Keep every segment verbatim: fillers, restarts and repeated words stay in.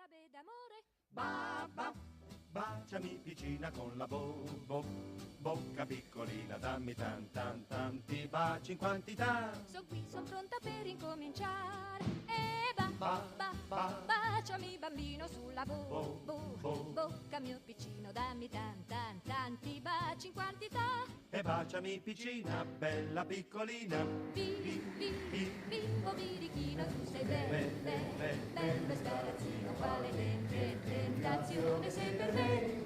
Beh, d'amore. Ba, ba, baciami piccina con la bo, bo, bocca piccolina, dammi tan, tan, tanti baci in quantità. Son qui, son pronta per incominciare. E ba, ba, ba, baciami bambino sulla bo, bo, bo, bocca mio piccino, dammi tan, tan, tanti baci in quantità. E baciami piccina, bella piccolina. Bi, bi, bi, bimbo birichino, tu sei be, be, be, bello e sbarazzino, quale ten, ten, tentazione sei per me.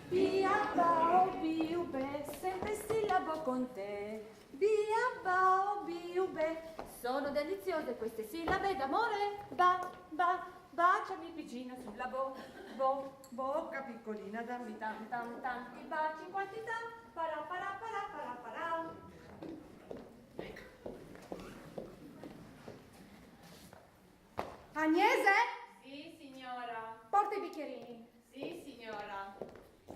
Bia, bao, biu, be, sempre sillabo con te. Bia, bao, biu, be, sono deliziose queste sillabe d'amore. Ba, ba, baciami piccina sulla bo, bo, bocca piccolina, dammi tan, tan, tanti baci in quantità. Para, para, para, para, para. Agnese? Sì, signora. Porta i bicchierini. Sì, signora.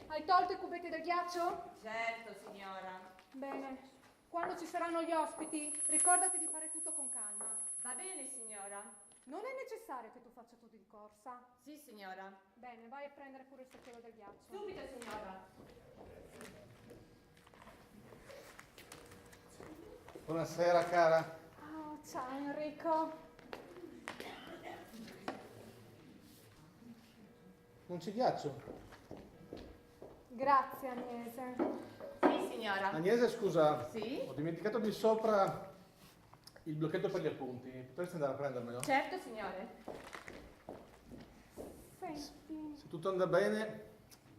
Hai tolto i cubetti del ghiaccio? Certo, signora. Bene. Quando ci saranno gli ospiti, ricordati di fare tutto con calma. Va bene, signora. Non è necessario che tu faccia tutto di corsa. Sì, signora. Bene, vai a prendere pure il secchiello del ghiaccio. Subito, signora. Buonasera, cara. Oh, ciao, Enrico. Non c'è ghiaccio? Grazie, Agnese. Sì, signora. Agnese, scusa. Sì? Ho dimenticato di sopra il blocchetto per gli appunti. Potresti andare a prendermelo? Certo, signore. Senti. Se tutto anda bene,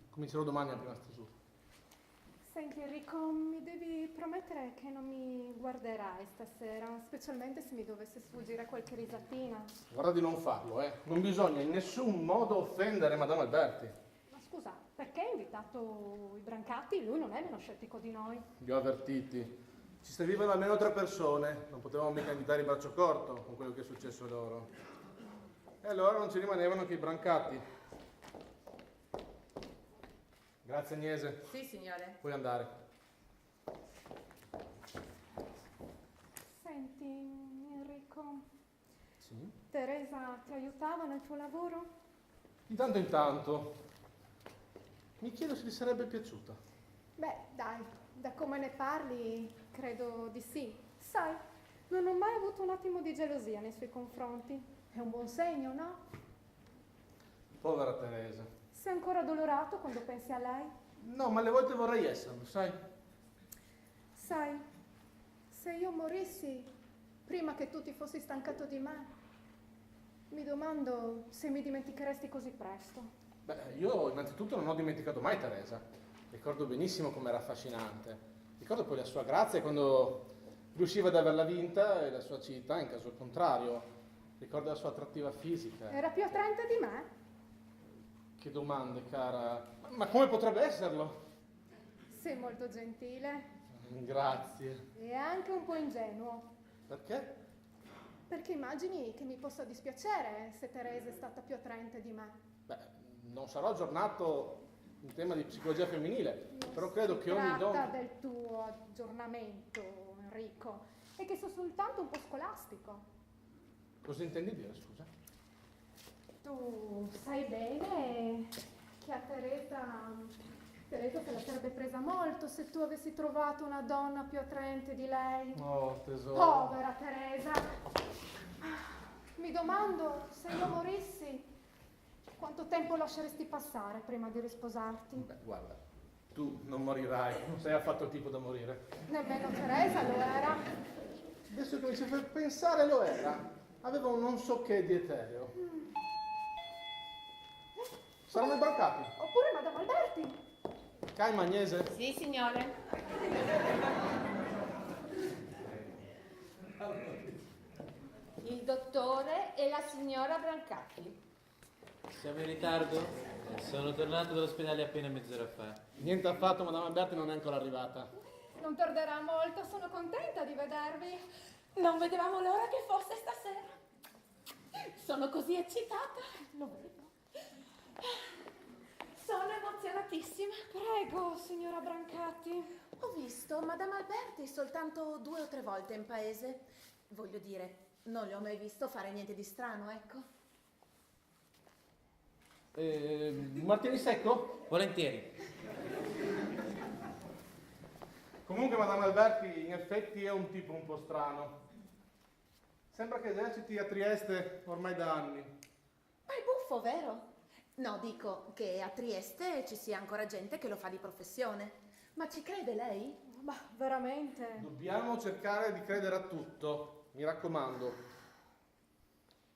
comincerò domani la prima stesura. Senti, Enrico, mi devi promettere che non mi guarderai stasera, specialmente se mi dovesse sfuggire qualche risatina. Guarda di non farlo, eh. Non bisogna in nessun modo offendere Madame Alberti. Ma scusa, perché hai invitato i Brancati? Lui non è meno scettico di noi. Li ho avvertiti. Ci servivano almeno tre persone, non potevamo mica invitare il braccio corto con quello che è successo loro. E allora non ci rimanevano che i Brancati. Grazie, Agnese. Sì, signore. Puoi andare. Senti, Enrico. Sì? Teresa ti aiutava nel tuo lavoro? Di tanto in tanto. Mi chiedo se ti sarebbe piaciuta. Beh, dai, da come ne parli, credo di sì. Sai, non ho mai avuto un attimo di gelosia nei suoi confronti. È un buon segno, no? Povera Teresa. Sei ancora addolorato quando pensi a lei? No, ma alle volte vorrei esserlo, sai? Sai, se io morissi prima che tu ti fossi stancato di me, mi domando se mi dimenticheresti così presto. Beh, io innanzitutto non ho dimenticato mai Teresa. Ricordo benissimo com'era affascinante. Ricordo poi la sua grazia quando riusciva ad averla vinta e la sua acidità in caso contrario. Ricordo la sua attrattiva fisica. Era più attraente di me? Che domande, cara. Ma come potrebbe esserlo? Sei molto gentile. Grazie. E anche un po' ingenuo. Perché? Perché immagini che mi possa dispiacere se Teresa è stata più attraente di me. Beh, non sarò aggiornato in tema di psicologia femminile, però credo che ogni donna... Non si tratta del tuo aggiornamento, Enrico, è che sono soltanto un po' scolastico. Cosa intendi dire, scusa? Tu sai bene che a Teresa, Teresa se la sarebbe presa molto se tu avessi trovato una donna più attraente di lei. Oh, tesoro. Povera Teresa. Mi domando, se io morissi, quanto tempo lasceresti passare prima di risposarti? Beh, guarda, tu non morirai, non sei affatto il tipo da morire. Nemmeno Teresa lo era. Adesso che mi ci fai pensare, lo era. Aveva un non so che di etereo. Saranno i Brancati. Oppure Madame Alberti. Calma, Agnese. Sì, signore. Il dottore e la signora Brancati. Siamo in ritardo? Eh, sono tornato dall'ospedale appena mezz'ora fa. Niente affatto, Madame Alberti non è ancora arrivata. Non tarderà molto, sono contenta di vedervi. Non vedevamo l'ora che fosse stasera. Sono così eccitata. Lo vedo. Sono emozionatissima. Prego, signora Brancati. Ho visto Madame Alberti soltanto due o tre volte in paese. Voglio dire, Non le ho mai visto fare niente di strano, ecco. Eh, un martini secco? Volentieri. Comunque, Madame Alberti, in effetti è un tipo un po' strano. Sembra che eserciti a Trieste ormai da anni. Ma è buffo, vero? No, dico che a Trieste ci sia ancora gente che lo fa di professione. Ma ci crede lei? Ma veramente? Dobbiamo cercare di credere a tutto, mi raccomando.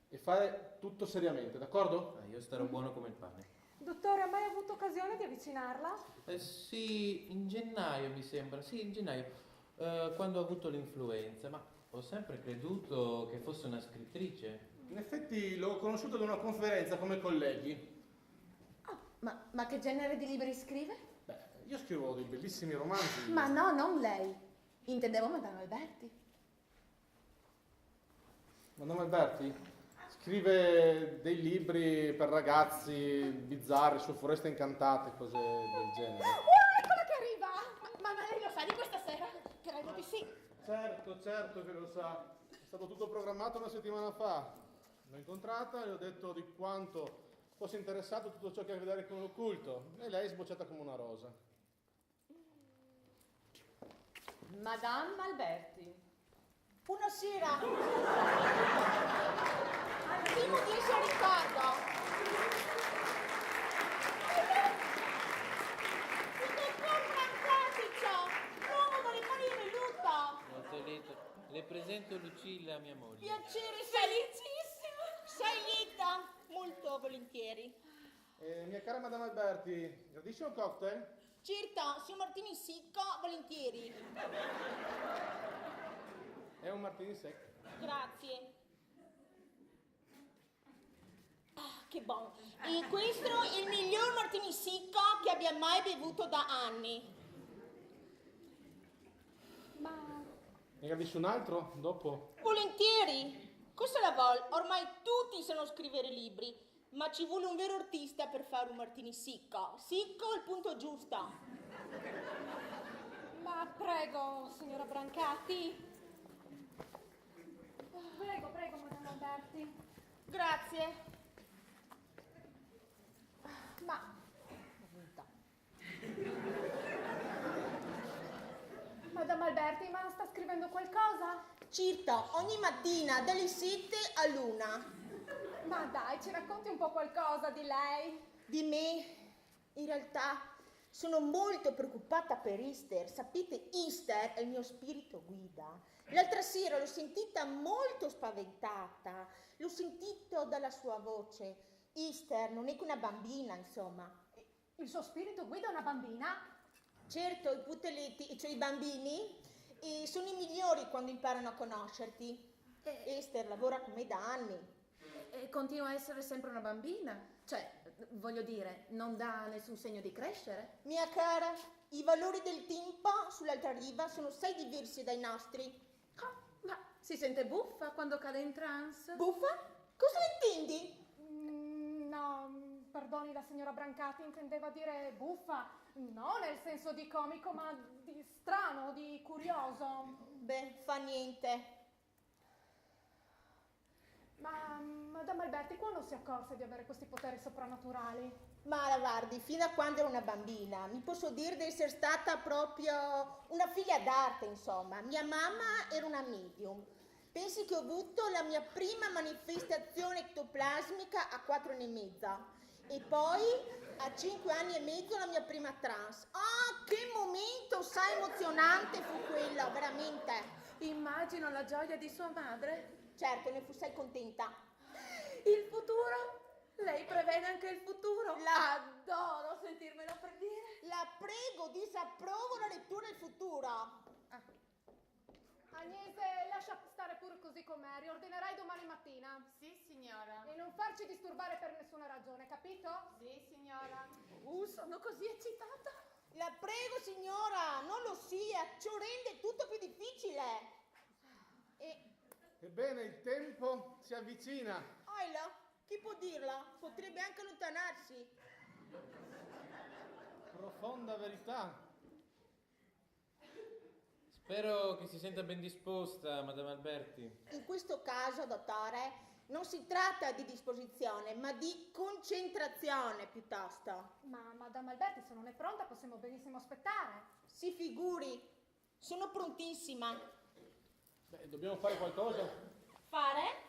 E fare tutto seriamente, d'accordo? Ah, io starò buono come il pane. Dottore, ha mai avuto occasione di avvicinarla? Eh sì, in gennaio mi sembra, sì, in gennaio, eh, quando ho avuto l'influenza, ma ho sempre creduto che fosse una scrittrice. In effetti l'ho conosciuta ad una conferenza come colleghi. Ah, ma, ma che genere di libri scrive? Beh, io scrivo dei bellissimi romanzi. Ma no, non lei. Intendevo Madame Alberti. Madame Alberti scrive dei libri per ragazzi bizzarri, su foreste incantate, cose del genere. Oh, eccola che arriva! Ma, ma lei lo sa di questa sera? Credo di sì. Certo, certo che lo sa. È stato tutto programmato una settimana fa. L'ho incontrata, le ho detto di quanto fosse interessato tutto ciò che ha a che vedere con l'occulto e lei è sbocciata come una rosa. Madame Alberti. Una sera. Al primo dieci a ricordo. Il dottor Brancati, ciò, l'uomo dalle paline, Luta. Molto lieto. Le presento Lucilla, mia moglie. Piacere, felicissima. Sei lieta? Molto volentieri. Eh, mia cara Madame Alberti, gradisce un cocktail? Certo, signor Martini Sicco, volentieri. È un martini secco. Grazie. Ah, che bon. E questo è il miglior martini sicco che abbia mai bevuto da anni. Ma Ne gradisce un altro? Dopo? Volentieri. Cosa la vol? Ormai tutti sanno scrivere libri, ma ci vuole un vero artista per fare un martini sicco. Sicco al punto giusto. Ma prego, signora Brancati. Prego, prego, Madame Alberti. Grazie. Ma Madame Alberti, ma sta scrivendo qualcosa? Certo, ogni mattina dalle sette all'una. Ma dai, ci racconti un po' qualcosa di lei? Di me? In realtà sono molto preoccupata per Easter. Sapete, Easter è il mio spirito guida. L'altra sera l'ho sentita molto spaventata. L'ho sentito dalla sua voce. Easter non è che una bambina, insomma. Il suo spirito guida una bambina? Certo, i puteletti, cioè i bambini, eh, sono i migliori quando imparano a conoscerti. Easter lavora con me da anni. E continua a essere sempre una bambina. Cioè, voglio dire, non dà nessun segno di crescere. Mia cara, i valori del tempo sull'altra riva sono assai diversi dai nostri. Ah, ma si sente buffa quando cade in trance? Buffa? Cosa intendi? Mm, no, perdoni la signora Brancati, intendeva dire buffa. No nel senso di comico, ma di strano, di curioso. Beh, fa niente. Ma Madame Alberti quando si accorse di avere questi poteri soprannaturali? Ma la guardi, fino a quando ero una bambina, mi posso dire di essere stata proprio una figlia d'arte, insomma. Mia mamma era una medium. Pensi che ho avuto la mia prima manifestazione ectoplasmica a quattro anni e mezza. E poi a cinque anni e mezzo la mia prima trance. Ah, che momento, sa, emozionante fu quello, veramente. Immagino la gioia di sua madre. Certo, ne fu assai contenta. Il futuro? Lei prevede anche il futuro? La adoro sentirmelo predire. La prego, disapprovo la lettura del futuro. Agnese, lascia stare pure così com'è, riordinerai domani mattina. Sì, signora. E non farci disturbare per nessuna ragione, capito? Sì, signora. Uh, sono così eccitata. La prego, signora, non lo sia, ciò rende tutto più difficile. E Ebbene, il tempo si avvicina. Oilo, chi può dirlo? Potrebbe anche allontanarsi. Profonda verità. Spero che si senta ben disposta, Madame Alberti. In questo caso, dottore, non si tratta di disposizione, ma di concentrazione piuttosto. Ma Madame Alberti, se non è pronta, possiamo benissimo aspettare. Si figuri, sono prontissima. Beh, dobbiamo fare qualcosa? Fare?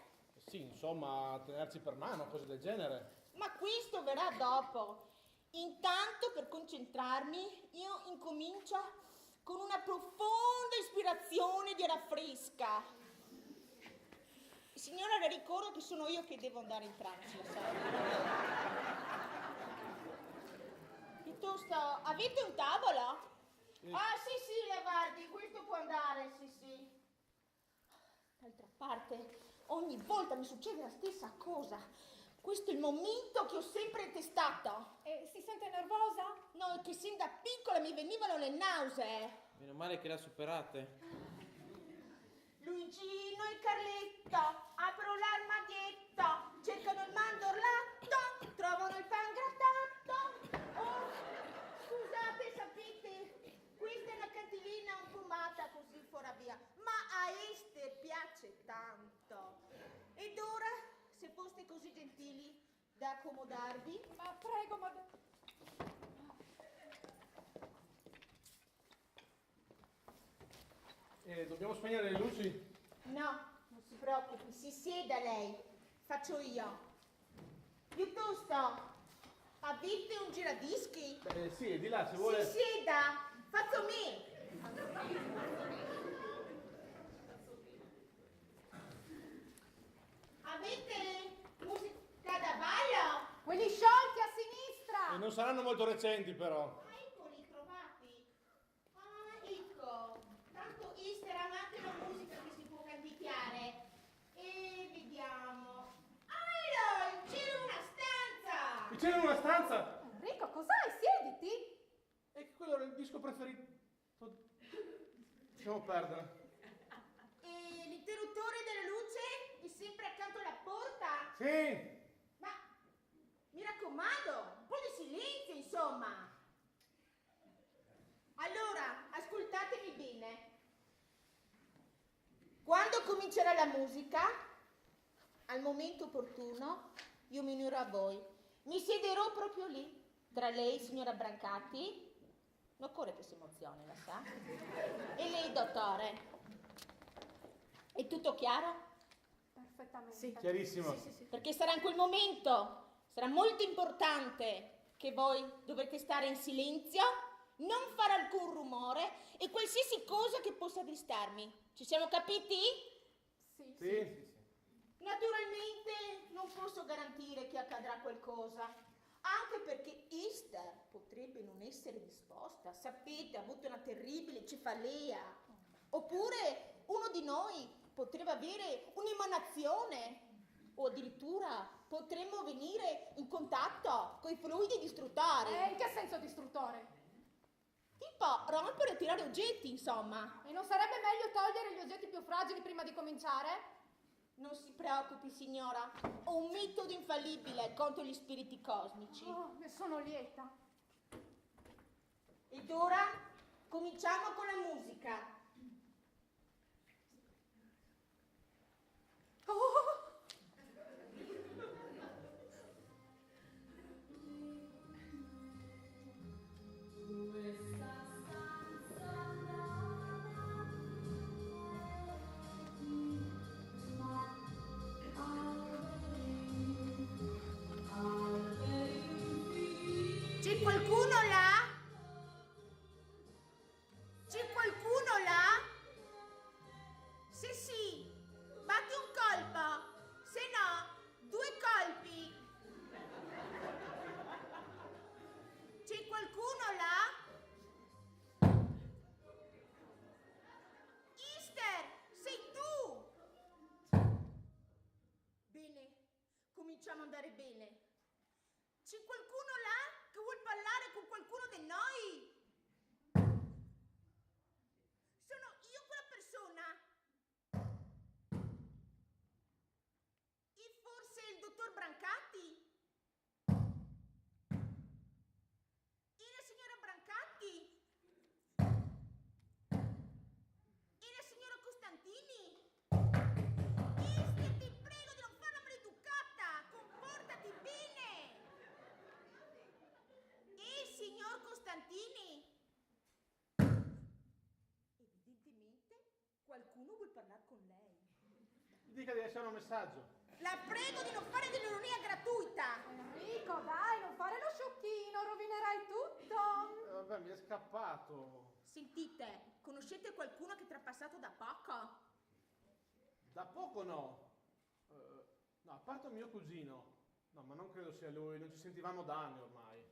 Sì, insomma, tenerci per mano, cose del genere. Ma questo verrà dopo. Intanto, per concentrarmi, io incomincio con una profonda ispirazione di aria fresca. Signora, le ricordo che sono io che devo andare in trance, lo sa. Piuttosto, avete un tavolo? Ah, sì, sì, la guardi, questo può andare, sì, sì. D'altra parte, ogni volta mi succede la stessa cosa. Questo è il momento che ho sempre detestato. E si sente nervosa? No, è che sin da piccola mi venivano le nausee. Meno male che l'ha superate. Luigino e Carletto aprono l'armadietto, cercano il mandorlato, trovano il pan grattato. Oh, scusate, sapete, questa è una cantilena un po' matta così fuori via, ma a Esther piace tanto. Ed ora, se foste così gentili da accomodarvi. Ma prego, madame. Eh, dobbiamo spegnere le luci? No, non si preoccupi, si sieda lei, faccio io. Piuttosto, avete un giradischi? Eh, sì, è di là, se vuole. Si sieda, faccio me. Avete musica da ballo? Quelli sciolti a sinistra! E non saranno molto recenti, però. Ah, eccoli, trovati. Ah, ecco. Tanto Esther ama anche la musica che si può canticchiare. E vediamo. Allora, c'era una stanza! C'era una stanza? Enrico, cos'hai? Siediti! E quello era il disco preferito. Lasciamo perdere. E l'interruttore della luce è sempre accanto alla porta? Sì! Ma mi raccomando, un po' di silenzio, insomma. Allora, ascoltatemi bene. Quando comincerà la musica, al momento opportuno, io mi unirò a voi. Mi siederò proprio lì, tra lei, signora Brancati. Non occorre che si emozioni, la sa? E lei, dottore. È tutto chiaro? Perfettamente. Sì, chiarissimo. Sì, sì, sì. Perché sarà in quel momento, sarà molto importante che voi dovrete stare in silenzio, non fare alcun rumore e qualsiasi cosa che possa distarmi. Ci siamo capiti? Sì. Sì. Naturalmente non posso garantire che accadrà qualcosa, anche perché Esther potrebbe non essere disposta, sapete, ha avuto una terribile cefalea. Oppure uno di noi potrebbe avere un'emanazione, o addirittura potremmo venire in contatto con i fluidi distruttori. Eh, in che senso distruttore? Tipo rompere o tirare oggetti, insomma. E non sarebbe meglio togliere gli oggetti più fragili prima di cominciare? Non si preoccupi, signora, ho un metodo infallibile contro gli spiriti cosmici. Oh, ne sono lieta. Ed ora cominciamo con la musica. Oh! C'è qualcuno là? C'è qualcuno là? Se sì, batti un colpo, se no, due colpi. C'è qualcuno là? Esther, sei tu? Bene, cominciamo ad andare bene. C'è qualcuno là che vuol parlare con qualcuno di noi? Sono io quella persona? E forse il dottor Brancati? E la signora Brancati? parlare con lei. Dica di lasciare un messaggio. La prego di non fare dell'ironia gratuita. Enrico, dai, non fare lo sciocchino, rovinerai tutto. Eh, vabbè, mi è scappato. Sentite, conoscete qualcuno che è trapassato da poco? Da poco no. Eh, no, a parte un mio cugino. No, ma non credo sia lui, non ci sentivamo da anni ormai.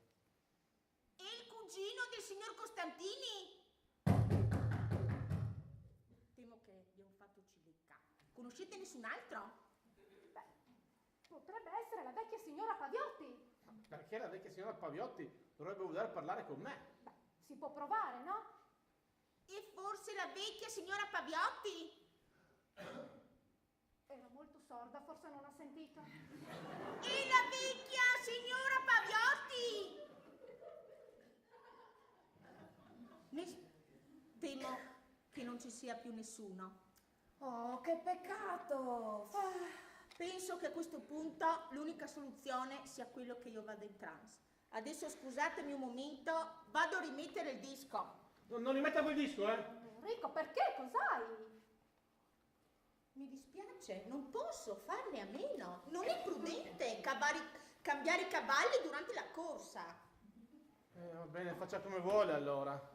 È il cugino del signor Costantini? Temo che abbiamo fatto cilecca. Conoscete nessun altro? Beh, potrebbe essere la vecchia signora Paviotti. Ma perché la vecchia signora Paviotti dovrebbe voler parlare con me? Beh, si può provare, no? E forse la vecchia signora Paviotti? Era molto sorda, forse non ha sentito. E la vecchia signora Paviotti? Ness-, temo che non ci sia più nessuno. Oh, che peccato! Ah, penso che a questo punto l'unica soluzione sia quello che io vada in trance. Adesso scusatemi un momento, vado a rimettere il disco. No, non rimetto quel disco, eh! Enrico, perché? Cos'hai? Mi dispiace, non posso farne a meno. Non è prudente cavare-, cambiare i cavalli durante la corsa. Eh, va bene, faccia come vuole allora.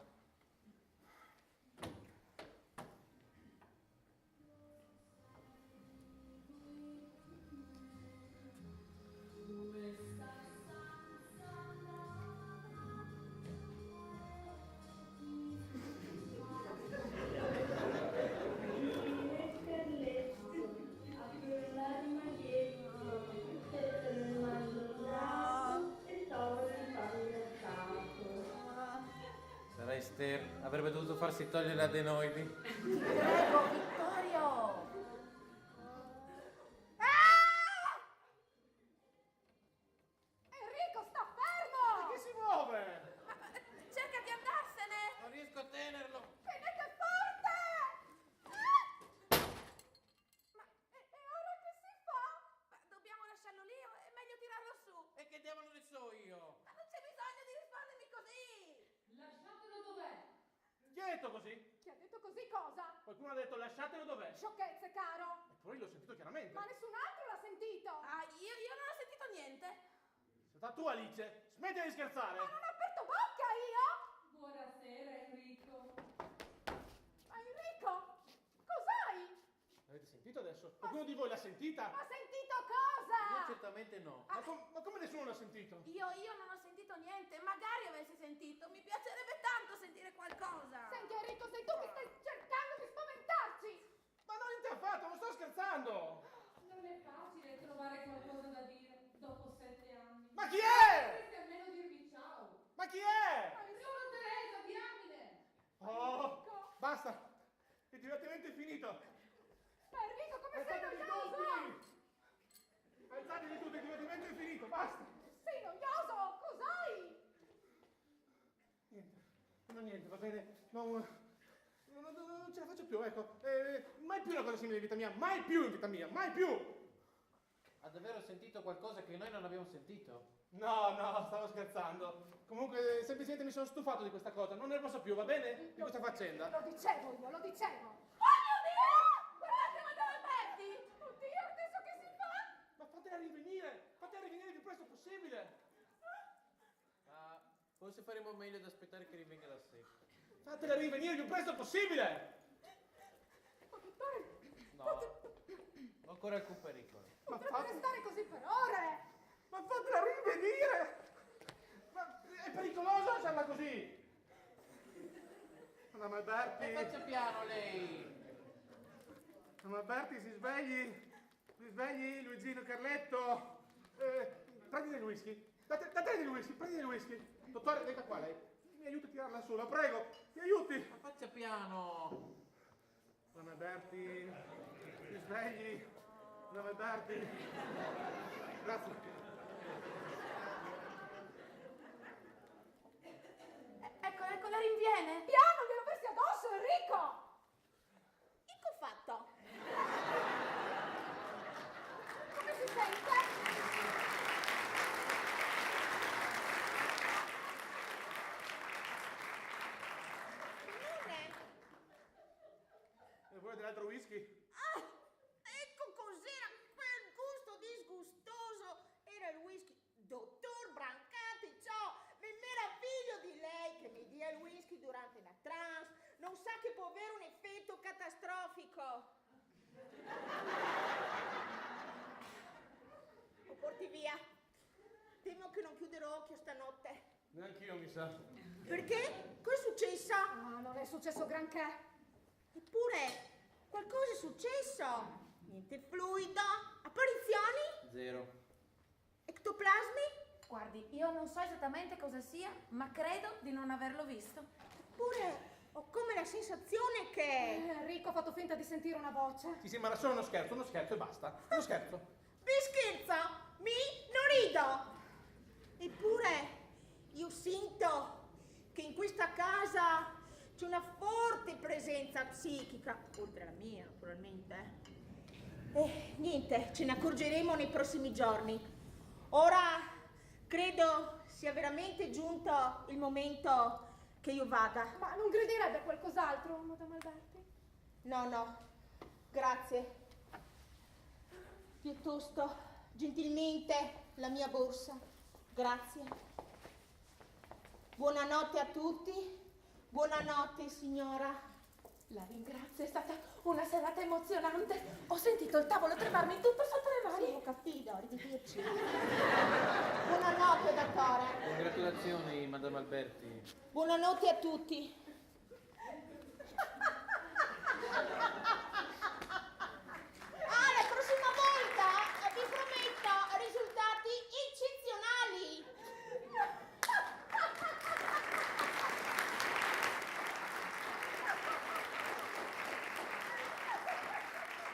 Sarà Esther, avrebbe dovuto farsi togliere l'adenoidi. Prego, Vittorio! Ah! Enrico, sta fermo! Perché si muove? Ma, eh, cerca di andarsene! Non riesco a tenerlo! Tenete forte! Ah! Ma, e, e ora che si fa? Ma dobbiamo lasciarlo lì, o è meglio tirarlo su? E che diavolo ne so io? Ma non c'è bisogno di rispondermi così! Lasciatelo dov'è! Chi ha detto così? Chi ha detto così cosa? Qualcuno ha detto: "Lasciatelo dov'è." Sciocchezze, caro. Eppure io l'ho sentito chiaramente. Ma nessun altro l'ha sentito. Ah, io, io non ho sentito niente. Sei stata tu, Alice. Smettila di scherzare. Ma non ho aperto bocca io. Buonasera, Enrico. Ma Enrico, cos'hai? L'avete sentito adesso? Qualcuno di voi l'ha sentita? Ma sentito cosa? Io certamente no. Ma, com-, ma come nessuno l'ha sentito? Io, io non ho sentito niente. Magari avessi sentito. Mi piacerebbe tanto sentire qualcosa. Senti, Enrico, sei tu che stai cercando di spaventarci! Ma no, niente affatto, non sto scherzando! Non è facile trovare qualcosa da dire dopo sette anni. Ma chi è? Dovresti almeno dirmi ciao. Ma chi è? Sono Teresa, Diamine. Oh, basta! Il divertimento è finito! Ma Enrico, come sei noioso! Alzatevi tutti! Alzatevi tutti, il divertimento è finito, basta! Sei noioso! Cos'hai? Niente, non ho niente, va bene? Non, non, non, non ce la faccio più, ecco. Eh, mai più una cosa simile in vita mia, mai più in vita mia, mai più! Ha davvero sentito qualcosa che noi non abbiamo sentito? No, no, stavo scherzando. Comunque, semplicemente mi sono stufato di questa cosa, non ne posso più, va bene? Di questa faccenda. Lo dicevo io, lo dicevo. Oh mio Dio! Guardate, ma dove perdi? Oddio, adesso che si fa? Ma fatela rinvenire, fatela rinvenire il più presto possibile. Ma forse faremo meglio ad aspettare che rivenga da sé. Fatela rinvenire il più presto possibile! Ma Vittorio, no, ho ancora alcun pericolo. Ma potrebbe restare così per ore! Ma fatela rinvenire! Ma è pericoloso lasciarla così! Madonna Alberti! E faccia piano lei! Madonna Alberti, si svegli! Si svegli, Luigino, Carletto! Eh, prendi del whisky. Date, date del whisky, prendi del whisky. Dottore, venga qua lei. Mi aiuti a tirarla su, la prego. Mi aiuti. Ma faccia piano. Madonna Alberti, si svegli. Madonna Alberti. Grazie. Ecco, ecco, la rinviene. Piano, glielo versi addosso, Enrico! Ecco fatto. Come si sente? Signore. E vuole dell'altro whisky? Via. Temo che non chiuderò occhio stanotte. Neanch'io, mi sa. Perché? Cosa è successo? Ah, non è successo granché. Eppure, qualcosa è successo. Niente fluido. Apparizioni? Zero. Ectoplasmi? Guardi, io non so esattamente cosa sia, ma credo di non averlo visto. Eppure, ho come la sensazione che... Eh, Enrico ha fatto finta di sentire una voce. Sì, sì, ma era solo uno scherzo, uno scherzo e basta. Uno scherzo. Mi scherza? Mi non rido. Eppure, io sento che in questa casa c'è una forte presenza psichica, oltre alla mia, naturalmente. Eh, niente, ce ne accorgeremo nei prossimi giorni. Ora credo sia veramente giunto il momento che io vada. Ma non crederebbe a qualcos'altro, Madame Alberti? No, no, grazie. Piuttosto, gentilmente, la mia borsa. Grazie. Buonanotte a tutti. Buonanotte, signora. La ringrazio, è stata una serata emozionante. Ho sentito il tavolo tremarmi tutto sotto le mani. Sì, ho capito, arrivederci. Buonanotte, dottore. Congratulazioni, Madame Alberti. Buonanotte a tutti. Ah, la prossima volta, eh, vi prometto risultati eccezionali.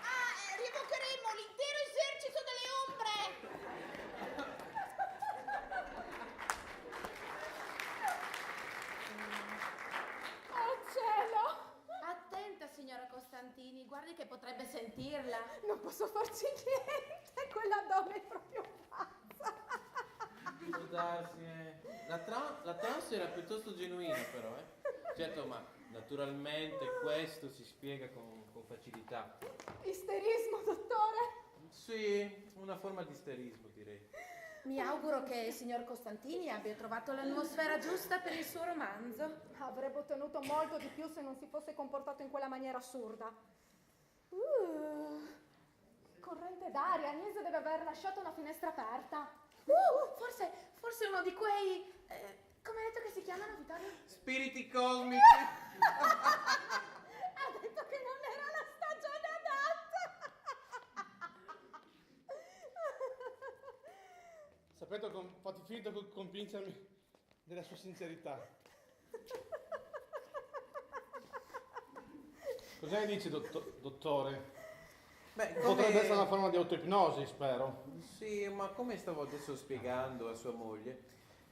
Ah, eh, rievocheremo l'intero esercito delle ombre. Oh cielo! Attenta, signora Costantini, guardi che potrebbe sentirla. Non posso farci niente, quella donna è proprio pazza. Può darsi, eh. La, tra- la trance era piuttosto genuina, però, eh. Certo, ma naturalmente questo si spiega con, con facilità. Isterismo, dottore? Sì, una forma di isterismo, direi. Mi auguro che il signor Costantini abbia trovato l'atmosfera giusta per il suo romanzo. Avrebbe ottenuto molto di più se non si fosse comportato in quella maniera assurda. Uh, corrente d'aria, Agnese deve aver lasciato una finestra aperta. Uh, forse, forse uno di quei... eh, come ha detto che si chiamano, Vittorio? Spiriti cosmici. Ha detto che non era la stagione adatta. Sapete, ho com- fatto finta di convincermi della sua sincerità. Cosa ne dici, dotto- dottore? Beh, Potrebbe essere una come... forma di autoipnosi, spero. Sì, ma come stavo adesso spiegando a sua moglie,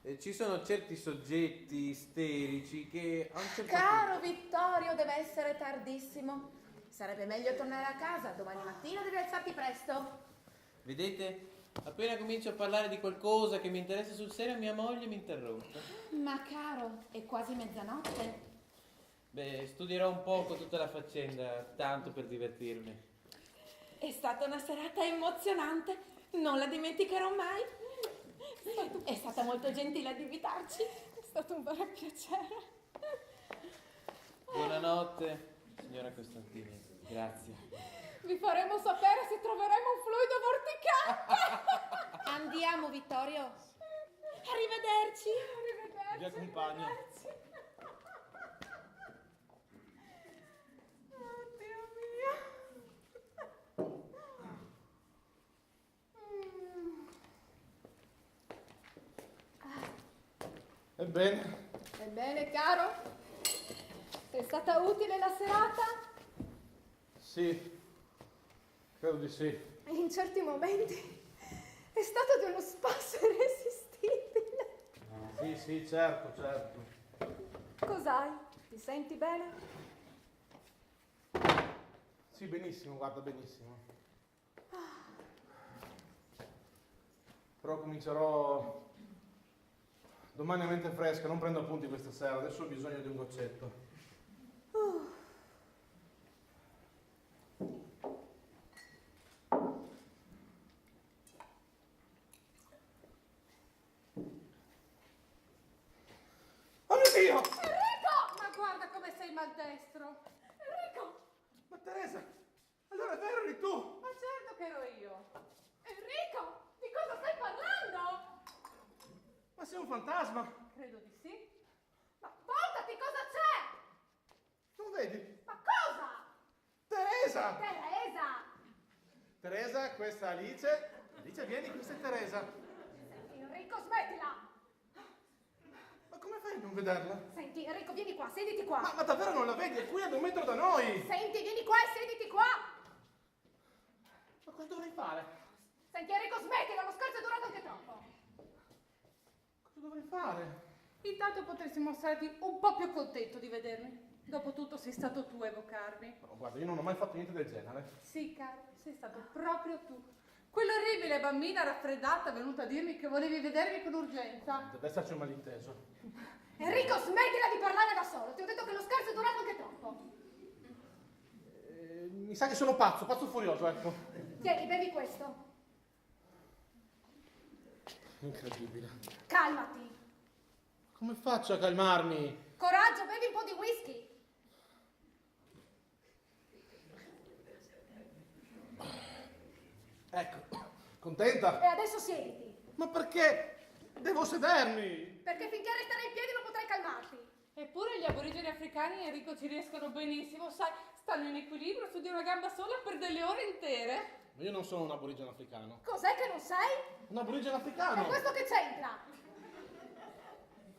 eh, ci sono certi soggetti isterici che a un certo Caro punto... Vittorio, deve essere tardissimo. Sarebbe meglio tornare a casa, domani mattina devi alzarti presto. Vedete? Appena comincio a parlare di qualcosa che mi interessa sul serio, mia moglie mi interrompe. Ma caro, è quasi mezzanotte. Beh, studierò un poco tutta la faccenda, tanto per divertirmi. È stata una serata emozionante, non la dimenticherò mai. È stata molto gentile ad invitarci. È stato un vero piacere. Buonanotte, signora Costantini. Grazie. Vi faremo sapere se troveremo un fluido vorticante. Andiamo, Vittorio. Arrivederci. Arrivederci. Vi accompagno. Arrivederci. Oddio mio. Mm. Ebbene, Ebbene, caro, è stata utile la serata? Sì, credo di sì. In certi momenti è stato di uno spasso irresistibile. Sì, sì, certo, certo. Cos'hai? Ti senti bene? Sì, benissimo, guarda, benissimo. Però comincerò domani a mente fresca, non prendo appunti questa sera, adesso ho bisogno di un goccetto. Oh mio Dio! Enrico! Ma guarda come sei maldestro! Enrico! Ma Teresa, allora è vero, eri tu! Ma certo che ero io! Enrico! Di cosa stai parlando? fantasma? Credo di sì. Ma voltati, cosa c'è? Non vedi? Ma cosa? Teresa! Teresa! Teresa, questa è Alice. Alice, vieni, questa è Teresa. Senti, Enrico, smettila! Ma come fai a non vederla? Senti, Enrico, vieni qua, siediti qua. Ma, ma davvero non la vedi? È qui ad un metro da noi! Senti, vieni qua e siediti qua! Ma cosa dovrei fare? Senti, Enrico, smettila, lo scherzo è durato anche troppo. Cosa dovrei fare? Intanto potresti mostrarti un po' più contento di vedermi. Dopotutto sei stato tu a evocarmi. No, guarda, io non ho mai fatto niente del genere. Sì, caro, sei stato proprio tu. Quell'orribile bambina raffreddata venuta a dirmi che volevi vedermi con urgenza. Deve esserci un malinteso. Enrico, smettila di parlare da solo. Ti ho detto che lo scherzo è durato anche troppo. Eh, mi sa che sono pazzo, pazzo furioso, ecco. Tieni, bevi questo. Incredibile. Calmati. Come faccio a calmarmi? Coraggio, bevi un po' di whisky. Ecco, contenta? E adesso siediti. Ma perché devo sedermi? Perché finché resterai in piedi non potrai calmarti. Eppure gli aborigeni africani, Enrico, ci riescono benissimo, sai, stanno in equilibrio su di una gamba sola per delle ore intere. Ma io non sono un aborigeno africano. Cos'è che non sei? Un aborigeno africano! E questo che c'entra?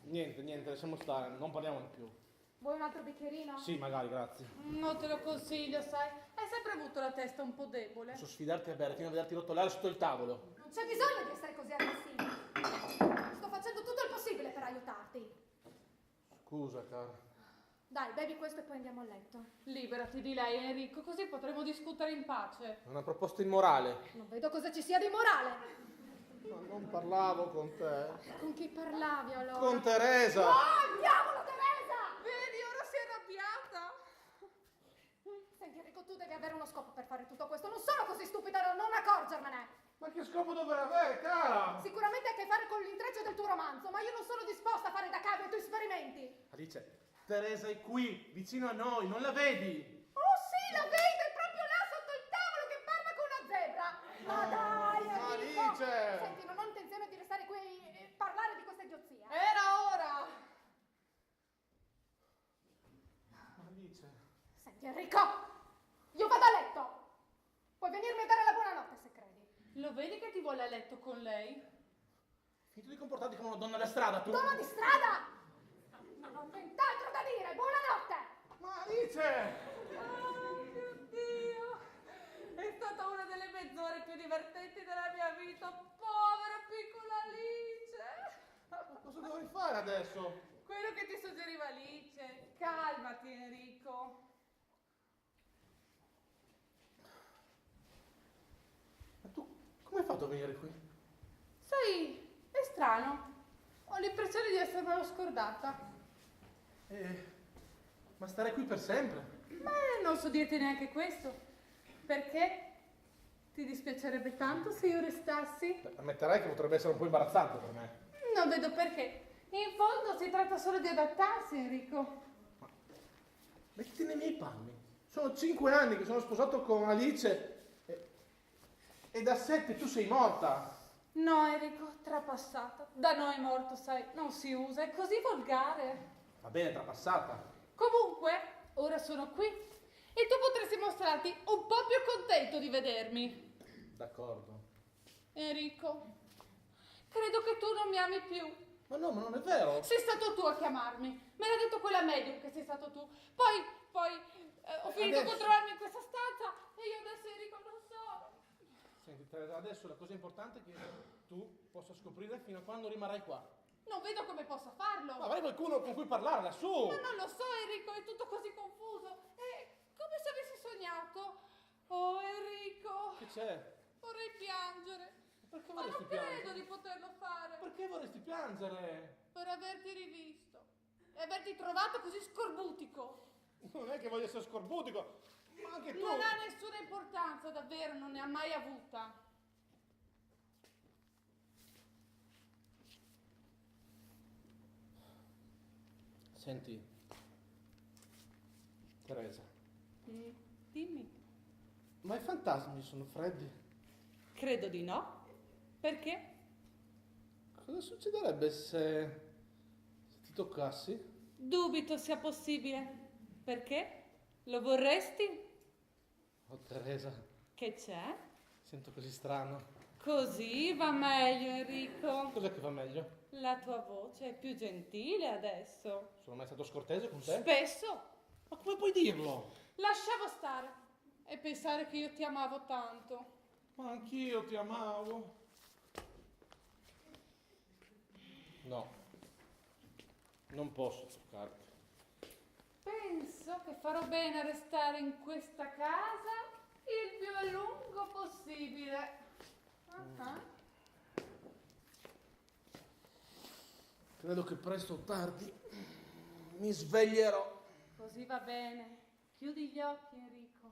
Niente, niente, lasciamo stare, non parliamone più. Vuoi un altro bicchierino? Sì, magari, grazie. Non te lo consiglio, sai. Hai sempre avuto la testa un po' debole. Posso sfidarti a bere fino a vederti rotolare sotto il tavolo? Non c'è bisogno di essere così aggressivo. Sto facendo tutto il possibile per aiutarti. Scusa, cara. Dai, bevi questo e poi andiamo a letto. Liberati di lei, Enrico, così potremo discutere in pace. È una proposta immorale. Non vedo cosa ci sia di morale. Ma non parlavo con te. Con chi parlavi allora? Con Teresa! Oh, diavolo, Teresa! Vedi, ora si è arrabbiata. Senti, Enrico, tu devi avere uno scopo per fare tutto questo. Non sono così stupida da non accorgermene. Ma che scopo dovrei avere, cara? Sicuramente ha a che fare con l'intreccio del tuo romanzo, ma io non sono disposta a fare da capo ai tuoi esperimenti. Alice, Teresa è qui, vicino a noi, non la vedi? Oh sì, la vedo, è proprio là sotto il tavolo che parla con una zebra. Ma dai, Enrico. Alice! Senti, non ho intenzione di restare qui e parlare di questa idiozia. Era ora. Alice. Senti, Enrico, io vado a letto. Puoi venirmi a dare la buonanotte se credi. Lo vedi che ti vuole a letto con lei? Finito di comportarti come una donna da strada, tu? Donna di strada! Non ho nient'altro da dire. Buonanotte! Ma Alice! Oh mio Dio! È stata una delle mezz'ore più divertenti della mia vita. Povera piccola Alice! Ma cosa dovrei fare adesso? Quello che ti suggeriva Alice. Calmati, Enrico. Ma tu come hai fatto a venire qui? Sai, è strano. Ho l'impressione di essermelo scordata. Eh, ma stare qui per sempre? Beh, non so dirti neanche questo. Perché? Ti dispiacerebbe tanto se io restassi? Beh, ammetterai che potrebbe essere un po' imbarazzante per me. Non vedo perché. In fondo si tratta solo di adattarsi, Enrico. Mettiti nei miei panni. Sono cinque anni che sono sposato con Alice e, e da sette tu sei morta. No, Enrico, trapassata. Da noi morto, sai, non si usa, è così volgare. Va bene, trapassata. Comunque, ora sono qui e tu potresti mostrarti un po' più contento di vedermi. D'accordo. Enrico, credo che tu non mi ami più. Ma no, ma non è vero. Sei stato tu a chiamarmi. Me l'ha detto quella medium che sei stato tu. Poi, poi eh, ho finito Adesso- con trovarmi in questa stanza e io adesso, Enrico, non so. Senti, Teresa, adesso la cosa importante è che tu possa scoprire fino a quando rimarrai qua. Non vedo come possa farlo. Ma avrai qualcuno con cui parlare lassù. Ma non lo so, Enrico, è tutto così confuso. È come se avessi sognato. Oh, Enrico, Che c'è? Vorrei piangere. Perché Ma vorresti non credo piangere? Di poterlo fare. Perché vorresti piangere? Per averti rivisto e averti trovato così scorbutico. Non è che voglio essere scorbutico, ma anche tu. Non ha nessuna importanza, davvero, non ne ha mai avuta. Senti, Teresa. Mm, dimmi. Ma i fantasmi sono freddi? Credo di no. Perché? Cosa succederebbe se, se ti toccassi? Dubito sia possibile. Perché? Lo vorresti? Oh, Teresa, Che c'è? Sento così strano. Così va meglio, Enrico. Cos'è che va meglio? La tua voce è più gentile adesso. Sono mai stato scortese con te? Spesso. Ma come puoi dirlo? Lasciavo stare e pensare che io ti amavo tanto. Ma anch'io ti amavo. No, non posso toccarti. Penso che farò bene a restare in questa casa il più a lungo possibile. Ah. Credo che presto o tardi mi sveglierò. Così va bene. Chiudi gli occhi, Enrico.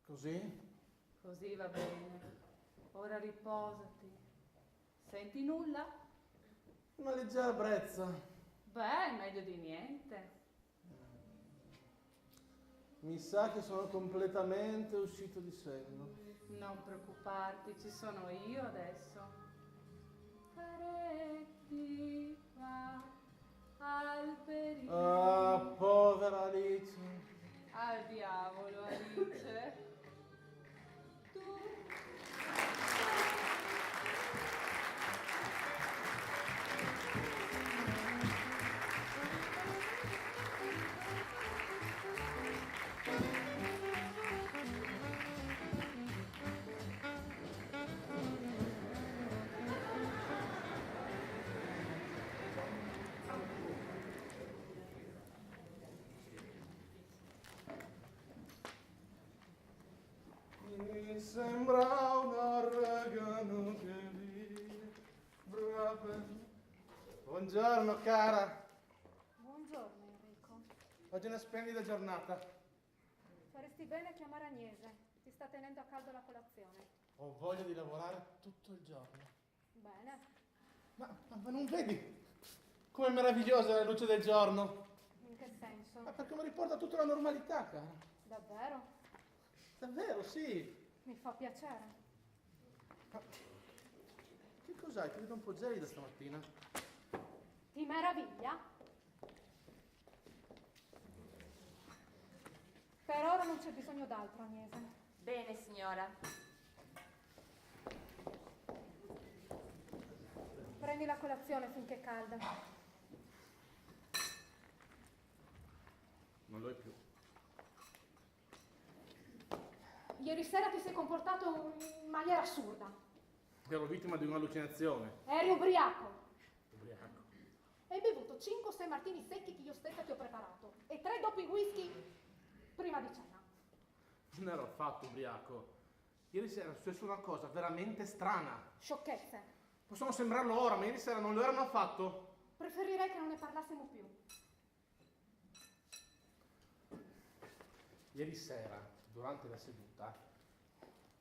Così? Così va bene. Ora riposati. Senti nulla? Una leggera brezza. Beh, meglio di niente. Mi sa che sono completamente uscito di senno. Non preoccuparti, ci sono io adesso. Caretti qua, alberini. Ah, povera Alice. Al diavolo, Alice. Tu. Mi sembra un organo che vibra. Buongiorno, cara. Buongiorno, Enrico. Oggi è una splendida giornata. Faresti bene a chiamare Agnese. Ti sta tenendo a caldo la colazione. Ho voglia di lavorare tutto il giorno. Bene. Ma, ma, ma non vedi come è meravigliosa la luce del giorno? In che senso? Ma perché mi riporta tutta la normalità, cara. Davvero? Davvero, sì. Mi fa piacere. Ma che cos'hai? Ti vedo un po' gelida stamattina. Ti meraviglia? Per ora non c'è bisogno d'altro, Agnese. Bene, signora. Prendi la colazione finché è calda. Non lo è più. Ieri sera ti sei comportato in maniera assurda. Ero vittima di un'allucinazione. Eri ubriaco. Ubriaco. Hai bevuto cinque o sei martini secchi che io stessa ti ho preparato e tre doppi whisky prima di cena. Non ero affatto ubriaco. Ieri sera è successa una cosa veramente strana. Sciocchezze. Possono sembrarlo ora, ma ieri sera non lo erano affatto. Preferirei che non ne parlassimo più. Ieri sera, durante la seduta,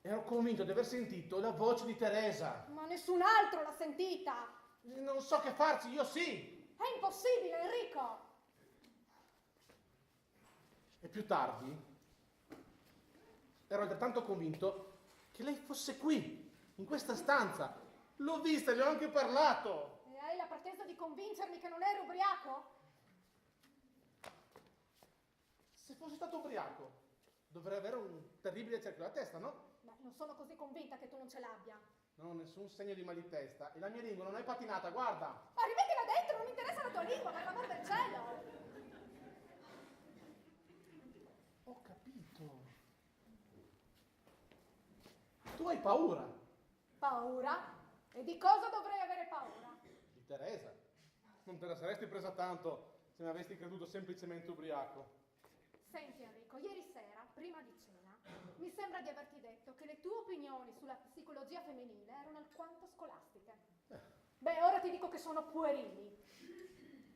ero convinto di aver sentito la voce di Teresa. Ma nessun altro l'ha sentita. Non so che farci, io sì. È impossibile, Enrico. E più tardi ero altrettanto convinto che lei fosse qui, in questa stanza. L'ho vista, le ho anche parlato. E hai la pretesa di convincermi che non eri ubriaco? Se fossi stato ubriaco, dovrei avere un terribile cerchio alla testa, no? Beh, non sono così convinta che tu non ce l'abbia. Non ho nessun segno di mal di testa e la mia lingua non è patinata, guarda. Ma rimettila dentro, non mi interessa la tua lingua, per l'amor del cielo. Ho capito. Tu hai paura. Paura? E di cosa dovrei avere paura? Di Teresa. Non te la saresti presa tanto se mi avessi creduto semplicemente ubriaco. Senti Enrico, ieri sera, prima di cena, mi sembra di averti detto che le tue opinioni sulla psicologia femminile erano alquanto scolastiche. Beh, ora ti dico che sono puerili.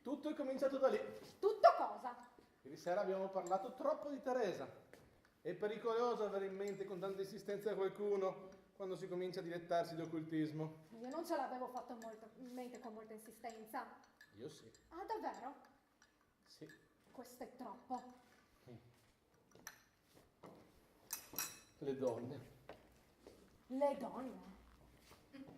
Tutto è cominciato da lì. Tutto cosa? Ieri sera abbiamo parlato troppo di Teresa. È pericoloso avere in mente con tanta insistenza qualcuno quando si comincia a dilettarsi di occultismo. Io non ce l'avevo fatto molto, in mente con molta insistenza. Io sì. Ah, davvero? Sì. Questo è troppo. Le donne. Le donne?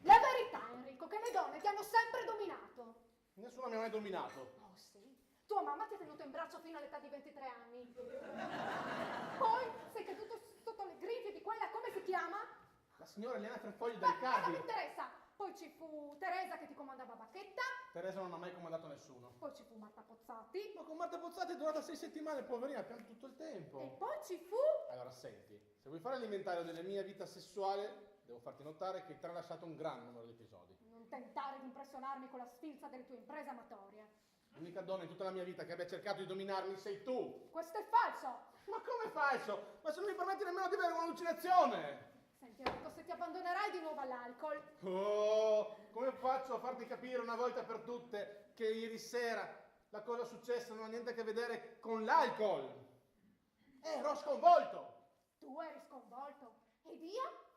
La verità, Enrico. Che le donne ti hanno sempre dominato. Nessuno mi ha mai dominato. Oh sì. Tua mamma ti ha tenuto in braccio fino all'età di ventitré anni. Poi sei caduto sotto le grinfie di quella, come si chiama? La signora Elena Ferfoglio dei Cardi. Ma non mi interessa. Poi ci fu Teresa che ti comandava a bacchetta. Teresa non ha mai comandato nessuno. Poi ci fu Marta Pozzati. Ma con Marta Pozzati è durata sei settimane, poverina, ha pianto tutto il tempo. E poi ci fu... Allora, senti, se vuoi fare l'inventario della mia vita sessuale, devo farti notare che hai tralasciato un gran numero di episodi. Non tentare di impressionarmi con la sfilza delle tue imprese amatorie. L'unica donna in tutta la mia vita che abbia cercato di dominarmi sei tu! Questo è falso! Ma come falso? Ma se non mi permetti nemmeno di avere un'allucinazione! Senti Enrico, se ti abbandonerai di nuovo all'alcol. Oh, come faccio a farti capire una volta per tutte che ieri sera la cosa successa non ha niente a che vedere con l'alcol? Ero sconvolto! Tu eri sconvolto? Ed io?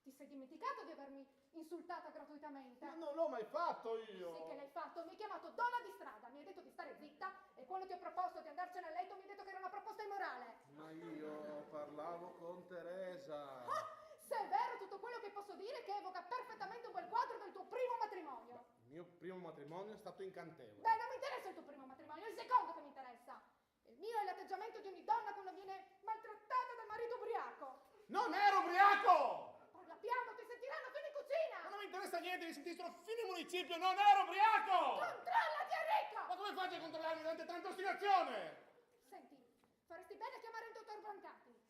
Ti sei dimenticato di avermi insultata gratuitamente? Ma non l'ho mai fatto io! Sì che l'hai fatto, mi hai chiamato donna di strada, mi hai detto di stare zitta e quando ti ho proposto di andarcene a letto mi hai detto che era una proposta immorale. Ma io parlavo con Teresa. Ah, se è vero tutto quello che posso dire che evoca perfettamente un bel quadro del tuo primo matrimonio. Il mio primo matrimonio è stato incantevole. Beh, non mi interessa il tuo primo matrimonio, è il secondo che mi interessa. Il mio è l'atteggiamento di ogni donna quando viene maltrattata dal marito ubriaco. Non ero ubriaco! Parla piano, ti sentiranno fino in cucina! Ma non mi interessa niente, mi sentissero fino in municipio, non ero ubriaco! Controllati, Enrico! Ma come faccio a controllarmi davanti a tanta ostinazione? Senti, faresti bene a chiamare il dottor Brancati.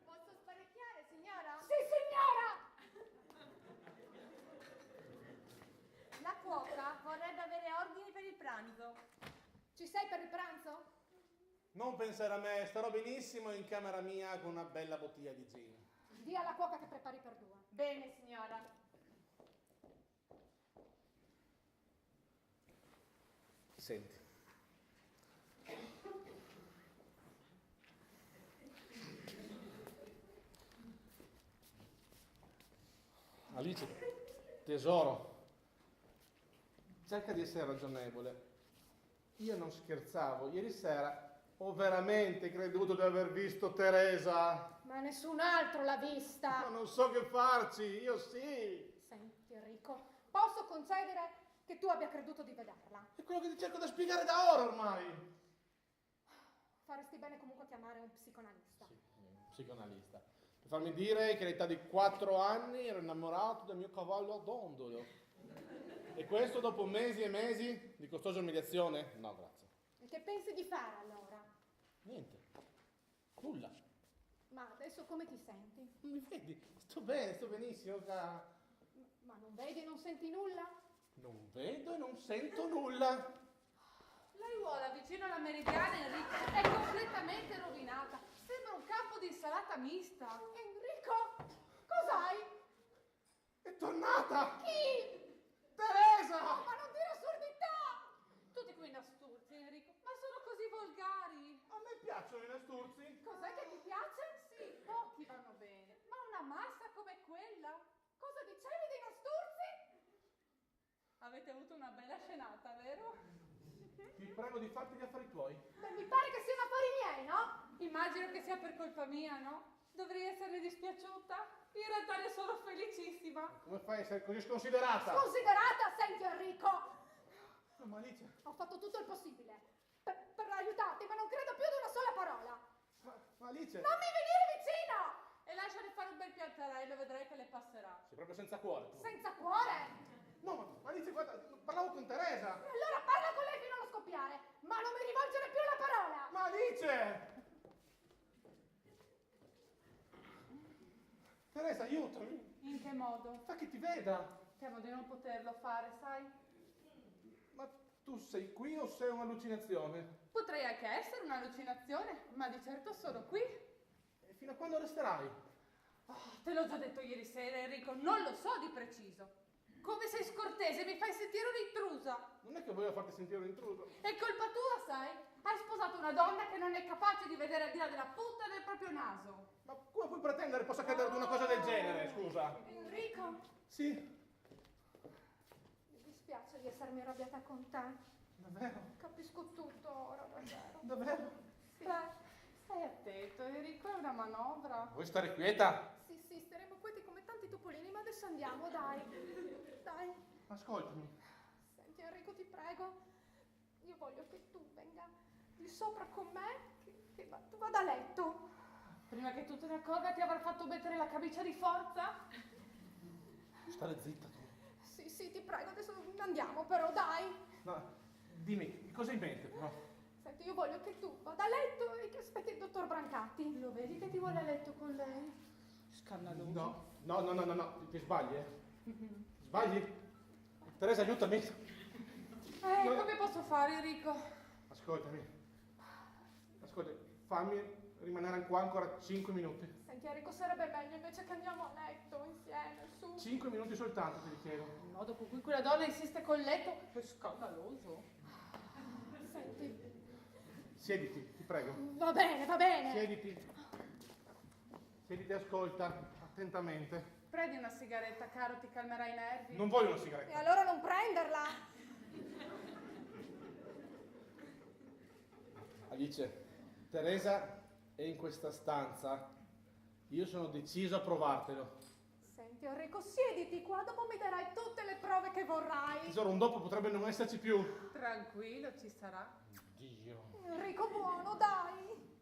Posso sparecchiare, signora? Sì, signora! La cuoca vorrebbe avere ordini per il pranzo. Ci sei per il pranzo? Non pensare a me, starò benissimo in camera mia con una bella bottiglia di gin. Dì alla cuoca che prepari per due. Bene, signora. Senti. Alice, tesoro, cerca di essere ragionevole. Io non scherzavo, ieri sera ho veramente creduto di aver visto Teresa. Ma nessun altro l'ha vista. Ma non so che farci, io sì. Senti Enrico, posso concedere che tu abbia creduto di vederla. È quello che ti cerco da spiegare da ora ormai. Faresti bene comunque a chiamare un psicoanalista. Sì, un psicoanalista. Per farmi dire che all'età di quattro anni ero innamorato del mio cavallo a dondolo. E questo dopo mesi e mesi di costosa umiliazione? No, grazie. E che pensi di fare allora? Niente. Nulla. Ma adesso come ti senti? Mi vedi? Sto bene, sto benissimo, cara. Ma non vedi e non senti nulla? Non vedo e non sento nulla. L'aiuola vicino alla meridiana, Enrico, è completamente rovinata. Sembra un campo di insalata mista. Enrico, cos'hai? È tornata! Chi? Teresa! Ma non dire assurdità! Tutti quei nasturzi, Enrico, ma sono così volgari. A me piacciono i nasturzi. Cos'è che ti piace? Sì, pochi vanno bene, ma una massa come quella? Cosa dicevi dei nasturzi? Avete avuto una bella scenata, vero? Ti prego di farti gli affari tuoi. Beh, mi pare che siano affari miei, no? Immagino che sia per colpa mia, no? Dovrei essere dispiaciuta. In realtà ne sono felicissima. Come fai a essere così sconsiderata? Sconsiderata, senti Enrico! No, ma Alice. Ho fatto tutto il possibile per, per aiutarti, ma non credo più ad una sola parola. Ma, ma Alice. Non mi venire vicino! E lasciale fare un bel piantarello, vedrai che le passerà. Sei proprio senza cuore tu. Senza cuore? No, ma Alice, guarda, parlavo con Teresa. E allora parla con lei fino allo scoppiare, ma non mi rivolgere più la parola! Ma Alice! Teresa, aiutami. In che modo? Fa che ti veda. Temo di non poterlo fare, sai? Ma tu sei qui o sei un'allucinazione? Potrei anche essere un'allucinazione, ma di certo sono qui. E fino a quando resterai? Oh, te l'ho già detto ieri sera, Enrico, non lo so di preciso. Come sei scortese, mi fai sentire un'intrusa. Non è che voglio farti sentire un'intrusa. È colpa tua, sai? Hai sposato una donna che non è capace di vedere al di là della punta del proprio naso. Ma come puoi pretendere possa credere ad una cosa del genere, scusa? Enrico! Sì? Mi dispiace di essermi arrabbiata con te. Davvero? Capisco tutto ora, davvero. Davvero? Sì. Beh, stai attento, Enrico, è una manovra. Vuoi stare quieta? Sì, sì, staremo Questi come tanti topolini, ma adesso andiamo, dai. Dai. Ascoltami. Senti, Enrico, ti prego. Io voglio che tu venga di sopra con me, che, che va- tu vada a letto. Prima che tu te ne accorga ti avrà fatto mettere la camicia di forza. Stare zitta tu. Sì, sì, ti prego, adesso andiamo però, dai. No, dimmi, cosa hai in mente però? Senti, io voglio che tu vada a letto e che aspetti il dottor Brancati. Lo vedi che ti vuole a letto con lei? Scandaloso. No, no, no, no, no, no, ti sbagli, eh. Sbagli? Teresa, aiutami. Eh, come posso fare, Enrico? Ascoltami. Ascolta, fammi rimanere qua ancora cinque minuti. Senti, Enrico, sarebbe meglio invece che andiamo a letto insieme, su. Cinque minuti soltanto, ti richiedo. No, dopo cui quella donna insiste col letto, che scandaloso. Senti. Siediti, ti prego. Va bene, va bene. Siediti. Siediti e ascolta attentamente. Prendi una sigaretta, caro, ti calmerà i nervi. Non voglio una E sigaretta. Allora non prenderla. Alice, Teresa è in questa stanza. Io sono deciso a provartelo. Senti, Enrico, siediti qua, dopo mi darai tutte le prove che vorrai. Tesoro, un dopo potrebbe non esserci più. Tranquillo, ci sarà. Dio. Enrico, buono, dai.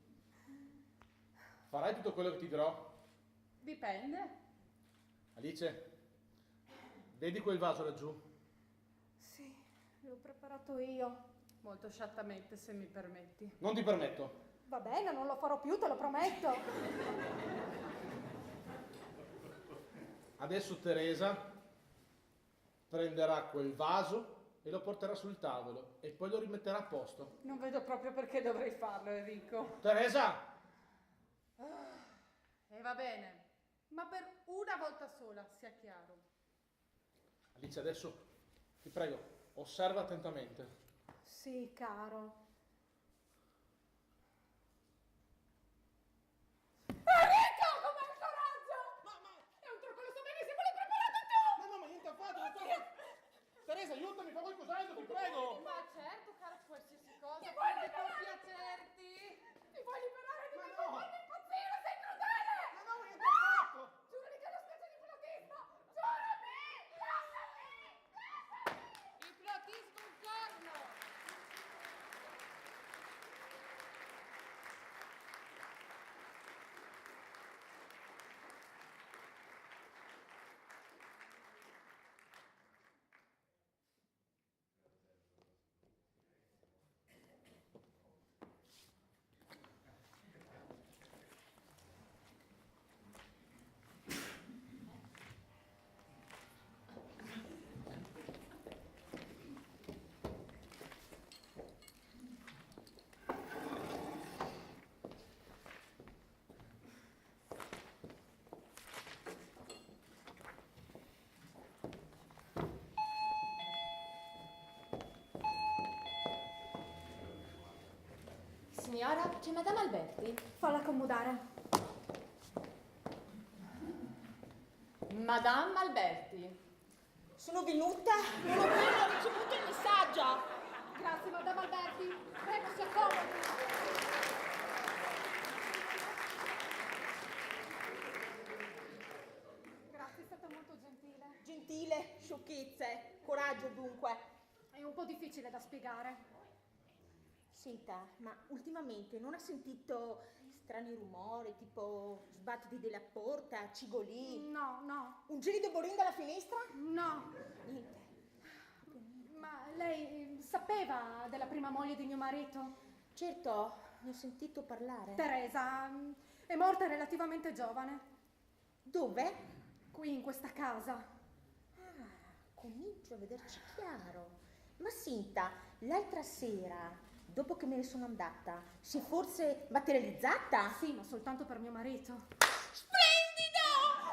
Farai tutto quello che ti dirò? Dipende. Alice, vedi quel vaso laggiù? Sì, l'ho preparato io. Molto sciattamente, se mi permetti. Non ti permetto. Va bene, non lo farò più, te lo prometto. Adesso Teresa prenderà quel vaso e lo porterà sul tavolo e poi lo rimetterà a posto. Non vedo proprio perché dovrei farlo, Enrico. Teresa! E va bene, ma per una volta sola, sia chiaro. Alice, adesso ti prego, osserva attentamente. Sì, caro. Enrico, come hai il coraggio? Ma, ma, È un trucco, lo so benissimo, l'hai preparato tu! ma no, ma niente affatto, non so. Teresa, aiutami, fa qualcos'altro, ti prego. Ma certo, caro, qualsiasi cosa, Ti vuoi per liberare? compiacerti. Ti vuoi liberare di me? Ma Non no. farmi impazzire, sei crudele! Ma no, ma niente affatto. Giurami che è una specie di ipnotismo! Giurami! Lasciami! Lasciami! Ipnotismo un corno! Signora, c'è Madame Alberti? Falla accomodare. Madame Alberti. Sono venuta, non ho appena ricevuto il messaggio. Grazie, Madame Alberti. Prego, si accomodi. Grazie, è stata molto gentile. Gentile, sciocchezze, coraggio dunque. È un po' difficile da spiegare. Senta, ma ultimamente non ha sentito strani rumori, tipo sbattiti della porta, cigolii? No, no, Un gelido borin dalla finestra? no. Niente. Ma lei sapeva della prima moglie di mio marito? Certo, ne ho sentito parlare. Teresa, mm, è morta relativamente giovane. Dove? Qui in questa casa. Ah, comincio a vederci chiaro. Ma senta, l'altra sera, dopo che me ne sono andata, si è forse materializzata? Sì, ma soltanto per mio marito. Splendido!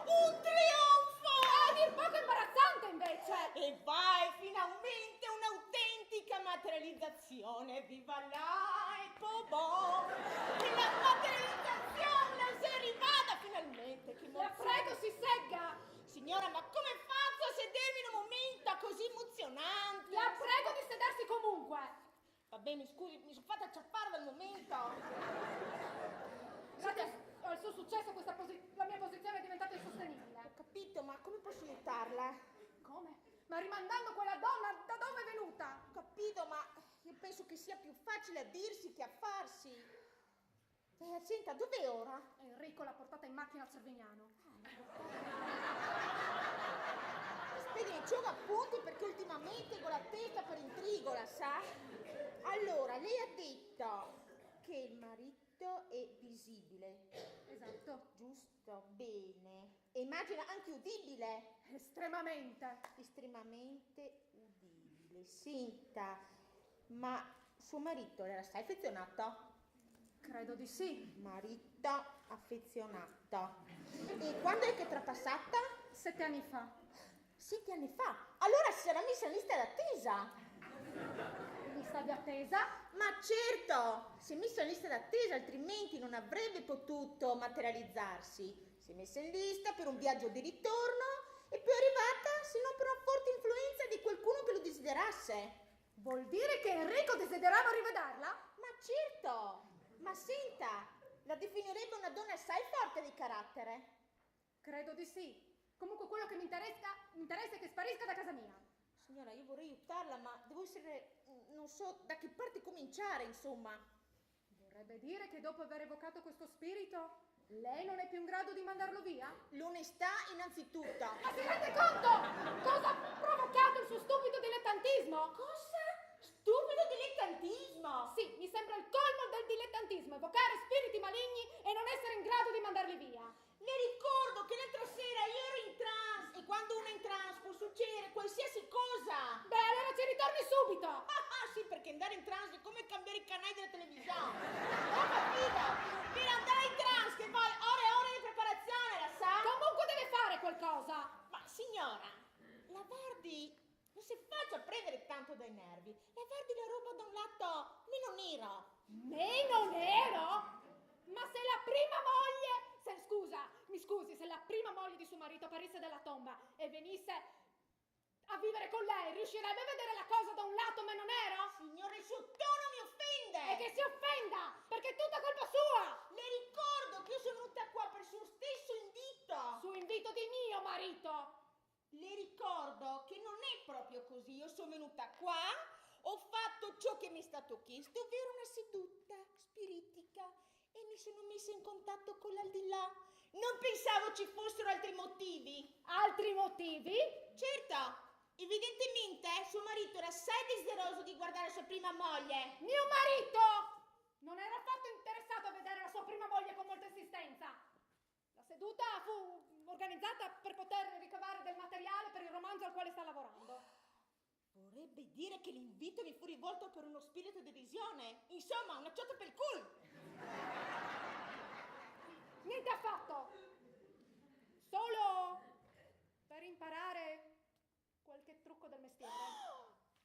Un trionfo! A dir poco imbarazzante, invece! E vai, finalmente un'autentica materializzazione! Viva la e Pobò! La materializzazione sei arrivata finalmente! Che La emozione! Prego, si segga! Signora, ma come faccio a sedermi in un momento così emozionante? La prego di sedersi comunque! Va bene, scusi, mi sono fatta acciappare dal momento. Grazie al suo successo questa posi- la mia posizione è diventata insostenibile. Capito, ma come posso aiutarla? Come? Ma rimandando quella donna da dove è venuta? Ho capito, ma io penso che sia più facile a dirsi che a farsi. Eh, senta, dov'è ora? Enrico l'ha portata in macchina a Cervignano. Spediamo appunti perché ultimamente con la testa per intrigo, la sa? Allora, lei ha detto che il marito è visibile. Esatto. Giusto? Bene. E immagino anche udibile. Estremamente. Estremamente udibile. Senta, ma suo marito l'era assai affezionato? Credo di sì. Marito affezionato. E quando è che è trapassata? Sette anni fa. Sette anni fa? Allora si sarà messa in lista d'attesa. Lista d'attesa? Ma certo, si è messa in lista d'attesa, altrimenti non avrebbe potuto materializzarsi. Si è messa in lista per un viaggio di ritorno e poi è arrivata, se non per una forte influenza di qualcuno che lo desiderasse. Vuol dire che Enrico desiderava rivederla? Ma certo! Ma senta, la definirebbe una donna assai forte di carattere. Credo di sì. Comunque quello che mi interessa, mi interessa è che sparisca da casa mia. Signora, io vorrei aiutarla, ma devo essere, non so da che parte cominciare, insomma. Vorrebbe dire che dopo aver evocato questo spirito, lei non è più in grado di mandarlo via? L'onestà innanzitutto. Ma si rende conto cosa ha provocato il suo stupido dilettantismo? Cosa? Stupido dilettantismo? Sì, mi sembra il colmo del dilettantismo evocare spiriti maligni e non essere in grado di mandarli via. Le ricordo che l'altra sera io ero in trance e quando uno è in trance può succedere qualsiasi cosa. Beh, allora ci ritorni subito. Ah, ah, sì, perché andare in trance è come cambiare i canali della televisione. Ho capito. Per andare in trance che vuole ore e ore di preparazione, la sa? Comunque deve fare qualcosa. Ma signora, la guardi, non si faccia prendere tanto dai nervi. La guardi la roba da un lato meno nero. Meno nero? Ma se la prima moglie, se, scusa, mi scusi, se la prima moglie di suo marito apparisse dalla tomba e venisse a vivere con lei, riuscirebbe a vedere la cosa da un lato meno nero? Signora, il suo tono mi offende! E che si offenda, perché è tutta colpa sua! Le ricordo che io sono venuta qua per suo stesso invito! Su invito di mio marito! Le ricordo che non è proprio così, io sono venuta qua, ho fatto ciò che mi è stato chiesto, ovvero una seduta spiritica, e mi sono messa in contatto con l'aldilà. Non pensavo ci fossero altri motivi. Altri motivi? Certo, evidentemente suo marito era assai desideroso di guardare la sua prima moglie. Mio marito non era affatto interessato a vedere la sua prima moglie con molta insistenza. La seduta fu organizzata per poter ricavare del materiale per il romanzo al quale sta lavorando. Vorrebbe dire che l'invito mi fu rivolto per uno spirito di visione. Insomma, una ciotta pel cul. Niente affatto. Solo per imparare qualche trucco del mestiere.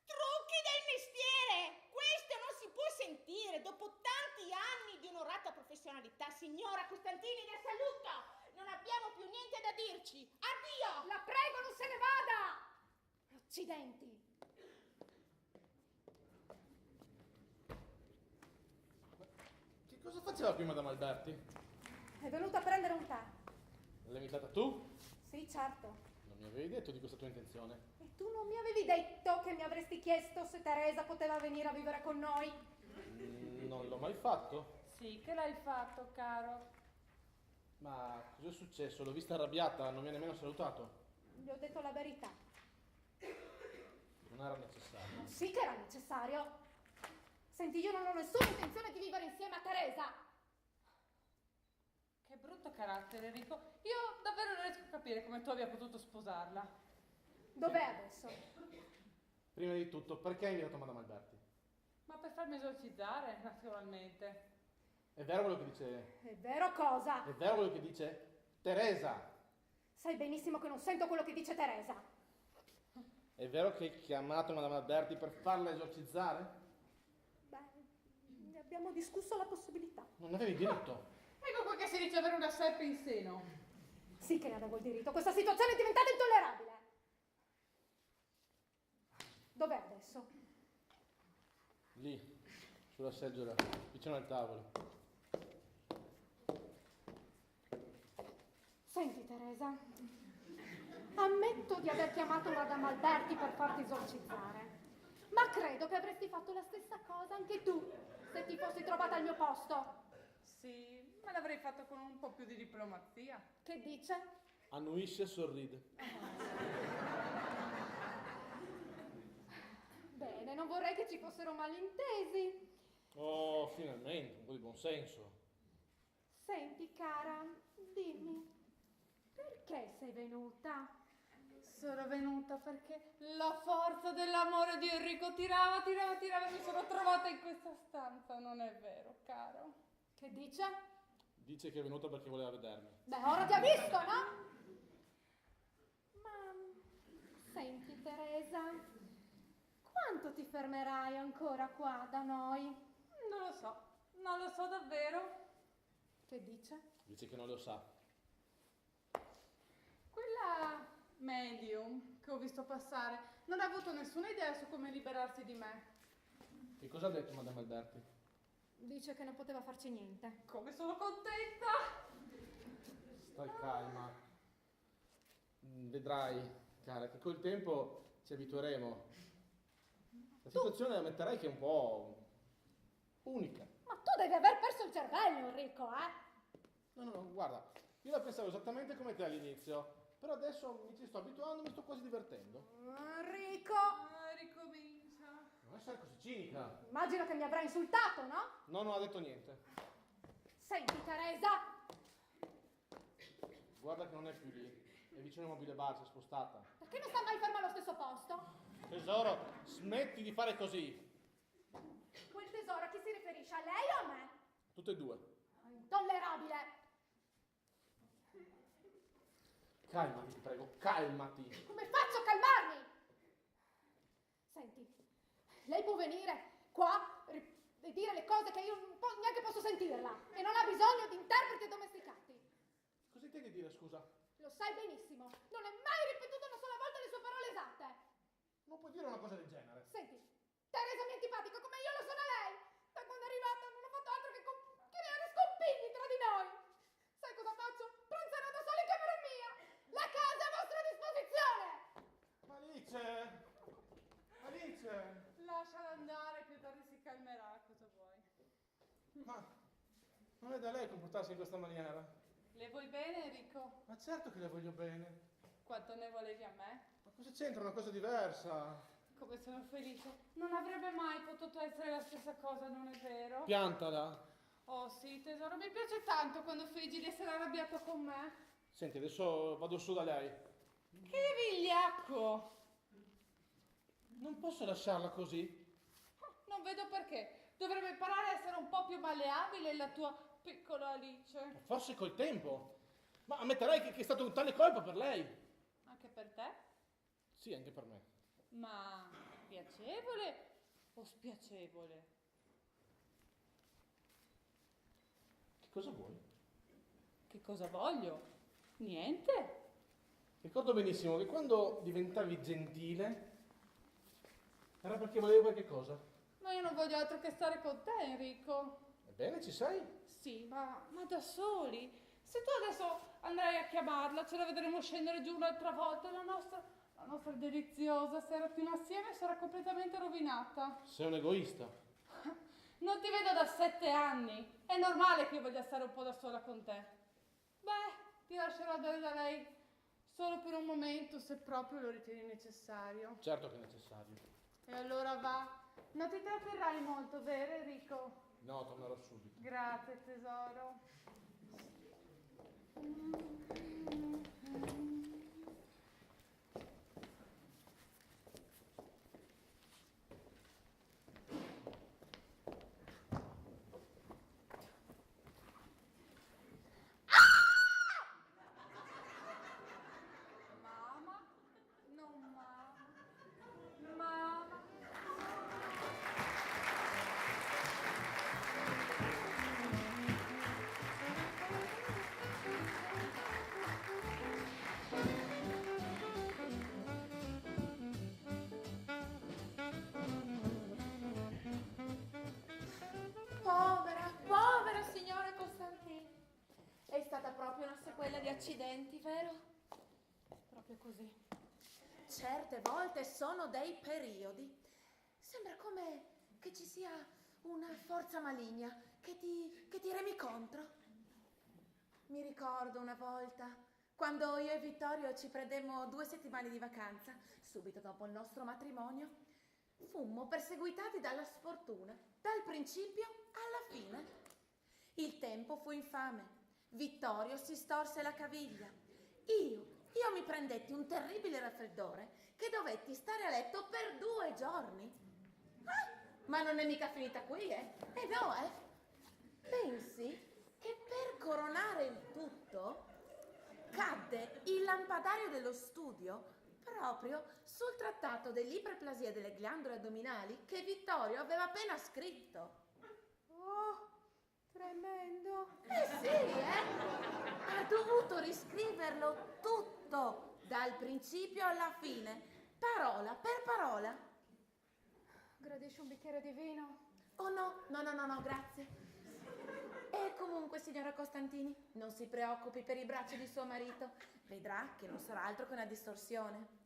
Trucchi del mestiere! Questo non si può sentire dopo tanti anni di onorata professionalità. Signora Costantini, la saluto. Non abbiamo più niente da dirci. Addio! La prego, non se ne vada! Accidenti! Che cosa faceva qui Madame Alberti? È venuta a prendere un tè. L'hai invitata tu? Sì, certo. Non mi avevi detto di questa tua intenzione. E tu non mi avevi detto che mi avresti chiesto se Teresa poteva venire a vivere con noi? Mm, non l'ho mai fatto. Sì che l'hai fatto, caro. Ma cosa è successo? L'ho vista arrabbiata, non mi ha nemmeno salutato. Gli ho detto la verità. Non era necessario. Sì che era necessario. Senti, io non ho nessuna intenzione di vivere insieme a Teresa. Che brutto carattere, Enrico. Io davvero non riesco a capire come tu abbia potuto sposarla. Dov'è adesso? Prima di tutto, perché hai invitato Madame Alberti? Ma per farmi esorcizzare, naturalmente. È vero quello che dice... È vero cosa? È vero quello che dice Teresa! Sai benissimo che non sento quello che dice Teresa. È vero che hai chiamato Madame Alberti per farla esorcizzare? Beh, ne abbiamo discusso la possibilità. Non avevi diritto. Ecco qua che si dice avere una serpe in seno. Sì che ne avevo il diritto. Questa situazione è diventata intollerabile. Dov'è adesso? Lì, sulla seggiola, vicino al tavolo. Senti, Teresa, Ammetto di aver chiamato Madame Alberti per farti esorcizzare, ma credo che avresti fatto la stessa cosa anche tu, se ti fossi trovata al mio posto. Sì, ma l'avrei fatto con un po' più di diplomazia. Che dice? Annuisce e sorride. Bene, non vorrei che ci fossero malintesi. Oh, finalmente, un po' di buonsenso. Senti, cara, dimmi, perché sei venuta? Sono venuta perché la forza dell'amore di Enrico tirava, tirava, tirava e mi sono trovata in questa stanza. Non è vero, caro. Che dice? Dice che è venuta perché voleva vedermi. Beh, ora ti ha visto, no? Ma senti, Teresa, quanto ti fermerai ancora qua da noi? Non lo so, non lo so davvero. Che dice? Dice che non lo sa. Quella medium che ho visto passare non ha avuto nessuna idea su come liberarsi di me. Che cosa ha detto Madame Alberti? Dice che non poteva farci niente. Come sono contenta! Stai calma. Mm, Vedrai, cara, che col tempo ci abitueremo. La situazione ammetterai che è un po' unica. Ma tu devi aver perso il cervello, Enrico, eh? No, no, no, guarda, io la pensavo esattamente come te all'inizio, però adesso mi ci sto abituando, mi sto quasi divertendo. Enrico! Ah, ricomincia. Non essere così cinica. Immagino che mi avrà insultato, no? No, non ha detto niente. Senti, Teresa, Guarda che non è più lì, è vicino al mobile bar, si è spostata. Perché non sta mai ferma allo stesso posto? Tesoro, smetti di fare così. Quel tesoro a chi si riferisce? A lei o a me? Tutte e due. Intollerabile! Calmati, ti prego, calmati. Come faccio a calmarmi? Senti, lei può venire qua ri- e dire le cose che io non po- neanche posso sentirla e non ha bisogno di interpreti addomesticati. Cosa intendi dire, scusa? Lo sai benissimo, non ha mai ripetuto una sola volta le sue parole esatte. Non puoi dire una cosa del genere. Senti, Teresa mi è antipatica come io lo sono a lei. Da quando è arrivata non ho fatto altro che com- creare scompigli tra di noi. Sai cosa faccio? Pranzerò da sola in camera mia. La casa è a vostra disposizione. Alice! Alice! Lasciala andare, più tardi si calmerà, cosa vuoi? Ma non è da lei comportarsi in questa maniera. Le vuoi bene, Enrico? Ma certo che le voglio bene. Quanto ne volevi a me? Ma cosa c'entra una cosa diversa? Come sono felice. Non avrebbe mai potuto essere la stessa cosa, non è vero? Piantala. Oh sì, tesoro, mi piace tanto quando fingi di essere arrabbiato con me. Senti, adesso vado su da lei. Che vigliacco! Non posso lasciarla così. Non vedo perché. Dovrebbe imparare a essere un po' più malleabile la tua piccola Alice. Forse col tempo. Ma ammetterai che, che è stato un tale colpo per lei. Anche per te? Sì, anche per me. Ma piacevole o spiacevole? Che cosa vuoi? Che cosa voglio? Niente. Ricordo benissimo che quando diventavi gentile era perché volevi qualche cosa. Ma io non voglio altro che stare con te, Enrico. Ebbene, ci sei? Sì, ma, ma da soli. Se tu adesso andrai a chiamarla, ce la vedremo scendere giù un'altra volta, la nostra, la nostra deliziosa serratina assieme sarà completamente rovinata. Sei un egoista. Non ti vedo da sette anni. È normale che io voglia stare un po' da sola con te. Beh, ti lascerò andare da lei solo per un momento, se proprio lo ritieni necessario. Certo che è necessario. E allora va. Non ti tratterrai molto, vero, Enrico? No, tornerò subito. Grazie, tesoro. Mamma, non mamma. Mamma. Povera, povera signora Costantini. È stata proprio una sequela di accidenti, vero? Proprio Così. Certe volte sono dei periodi. Sembra come che ci sia una forza maligna che ti, che ti remi contro. Mi ricordo una volta, quando io e Vittorio ci prendemmo due settimane di vacanza, subito dopo il nostro matrimonio, fummo perseguitati dalla sfortuna, dal principio alla fine. Il tempo fu infame. Vittorio si storse la caviglia. Io, io mi prendetti un terribile raffreddore che dovetti stare a letto per due giorni. Ah, ma non è mica finita qui, eh? Eh no, eh? Pensi che per coronare il tutto cadde il lampadario dello studio proprio sul trattato dell'iperplasia delle ghiandole addominali che Vittorio aveva appena scritto. Oh, tremendo. Eh sì, eh? Ha dovuto riscriverlo tutto, dal principio alla fine, parola per parola. Gradisci un bicchiere di vino? Oh no, no, no, no, no, grazie. E comunque, signora Costantini, non si preoccupi per il braccio di suo marito. Vedrà che non sarà altro che una distorsione.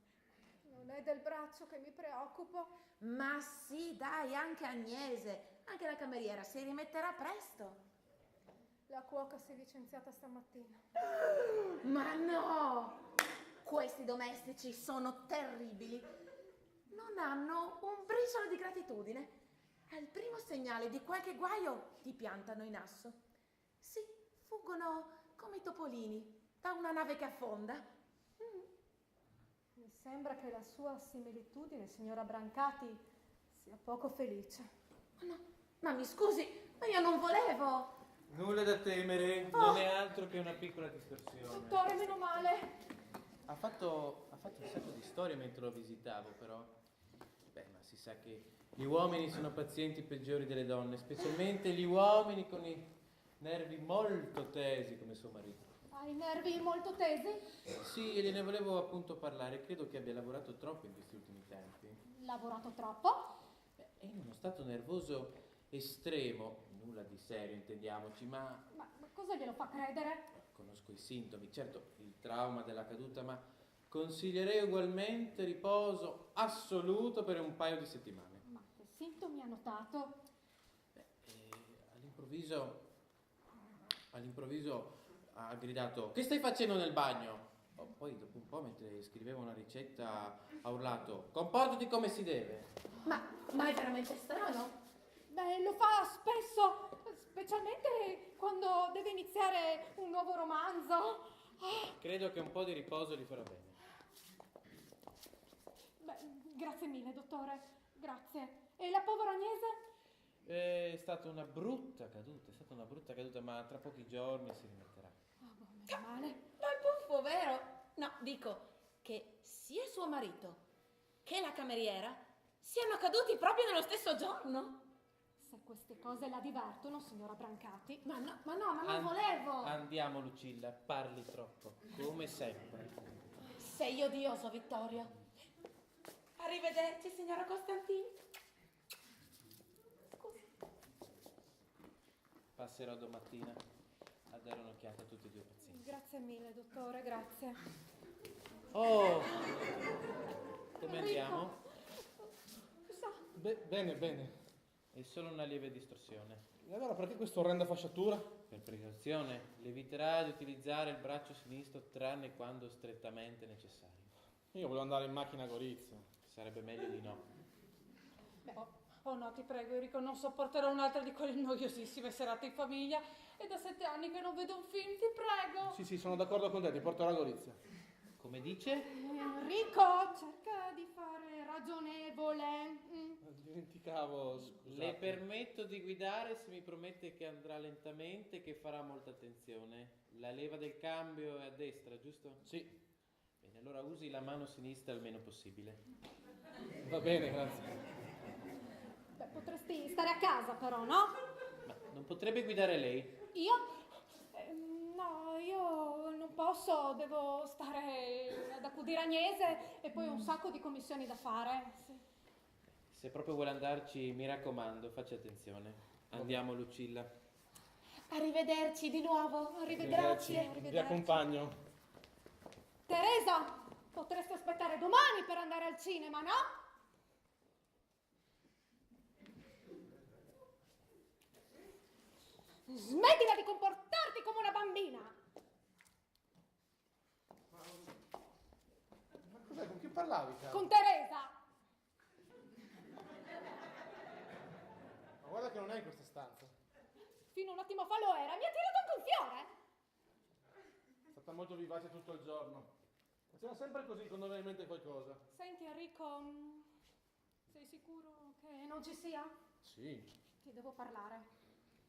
Non è del braccio che mi preoccupo. Ma sì, dai, anche Agnese, anche la cameriera si rimetterà presto. La cuoca si è licenziata stamattina. Ma no! Questi domestici sono terribili. Non hanno un briciolo di gratitudine. Al primo segnale di qualche guaio ti piantano in asso. Sì, fuggono come i topolini da una nave che affonda. Mi sembra che la sua similitudine, signora Brancati, sia poco felice. Ma no, ma mi scusi, ma io non volevo. Nulla da temere, non è altro che una piccola distorsione. Dottore, meno male. Ha fatto, ha fatto un sacco di storie mentre lo visitavo, però. Beh, ma si sa che gli uomini sono pazienti peggiori delle donne, specialmente gli uomini con i nervi molto tesi come suo marito. Ha i nervi molto tesi? Sì, e gliene volevo appunto parlare. Credo che abbia lavorato troppo in questi ultimi tempi. Lavorato troppo? Beh, è in uno stato nervoso estremo, nulla di serio, intendiamoci, ma Ma, ma cosa glielo fa credere? Conosco i sintomi, certo, il trauma della caduta, ma consiglierei ugualmente riposo assoluto per un paio di settimane. Ma che sintomi ha notato? Beh, eh, all'improvviso, all'improvviso ha gridato: "Che stai facendo nel bagno?" Oh, poi dopo un po', mentre scriveva una ricetta, ha urlato: "Comportati come si deve!" Ma, ma è veramente strano. Beh, lo fa spesso, specialmente quando deve iniziare un nuovo romanzo. Credo che un po' di riposo gli farà bene. Beh, grazie mille, dottore. Grazie. E la povera Agnese? È stata una brutta caduta, è stata una brutta caduta, ma tra pochi giorni si rimetterà. Oh, boh, meno male. Ma il buffo, vero? No, dico che sia suo marito che la cameriera siano caduti proprio nello stesso giorno. Se queste cose la divertono, signora Brancati. Ma no, ma no, ma non An- volevo. Andiamo, Lucilla, parli troppo, come sempre. Sei odioso, Vittorio. Arrivederci, signora Costantini. Scusi. Passerò domattina a dare un'occhiata a tutti e due i pazienti. Grazie mille, dottore, grazie. Oh! Come andiamo? Cosa? Be- bene, bene. È solo una lieve distorsione. E allora perché questa orrenda fasciatura? Per precauzione, l'eviterà di utilizzare il braccio sinistro tranne quando strettamente necessario. Io volevo andare in macchina a Gorizia. Sarebbe meglio di no. Oh, oh no, ti prego, Enrico, non sopporterò un'altra di quelle noiosissime serate in famiglia. È da sette anni che non vedo un film, ti prego. Sì, sì, sono d'accordo con te, ti porterò a Gorizia. Come dice? Enrico, cerca di fare ragionevole. Mm. Dimenticavo, scusate. Le permetto di guidare se mi promette che andrà lentamente e che farà molta attenzione. La leva del cambio è a destra, giusto? Sì, Bene, allora usi la mano sinistra il meno possibile. Va bene, grazie. Beh, potresti stare a casa però, no? Ma non potrebbe guidare lei? Io? Eh, no, io non posso, devo stare ad accudire Agnese e poi ho un sacco di commissioni da fare. Sì. Se proprio vuole andarci, mi raccomando, faccia attenzione. Andiamo, Lucilla. Arrivederci di nuovo. Arrivederci. Vi accompagno. Teresa! Potresti aspettare domani per andare al cinema, no? Smettila di comportarti come una bambina! Ma cos'è? Con chi parlavi, cara? Con Teresa! Ma guarda che non è in questa stanza. Fino a un attimo fa lo era, mi ha tirato anche un fiore! È stata molto vivace tutto il giorno. Faceva sempre così quando aveva in mente qualcosa. Senti Enrico, mm, sei sicuro che non ci sia? Sì. Ti devo parlare.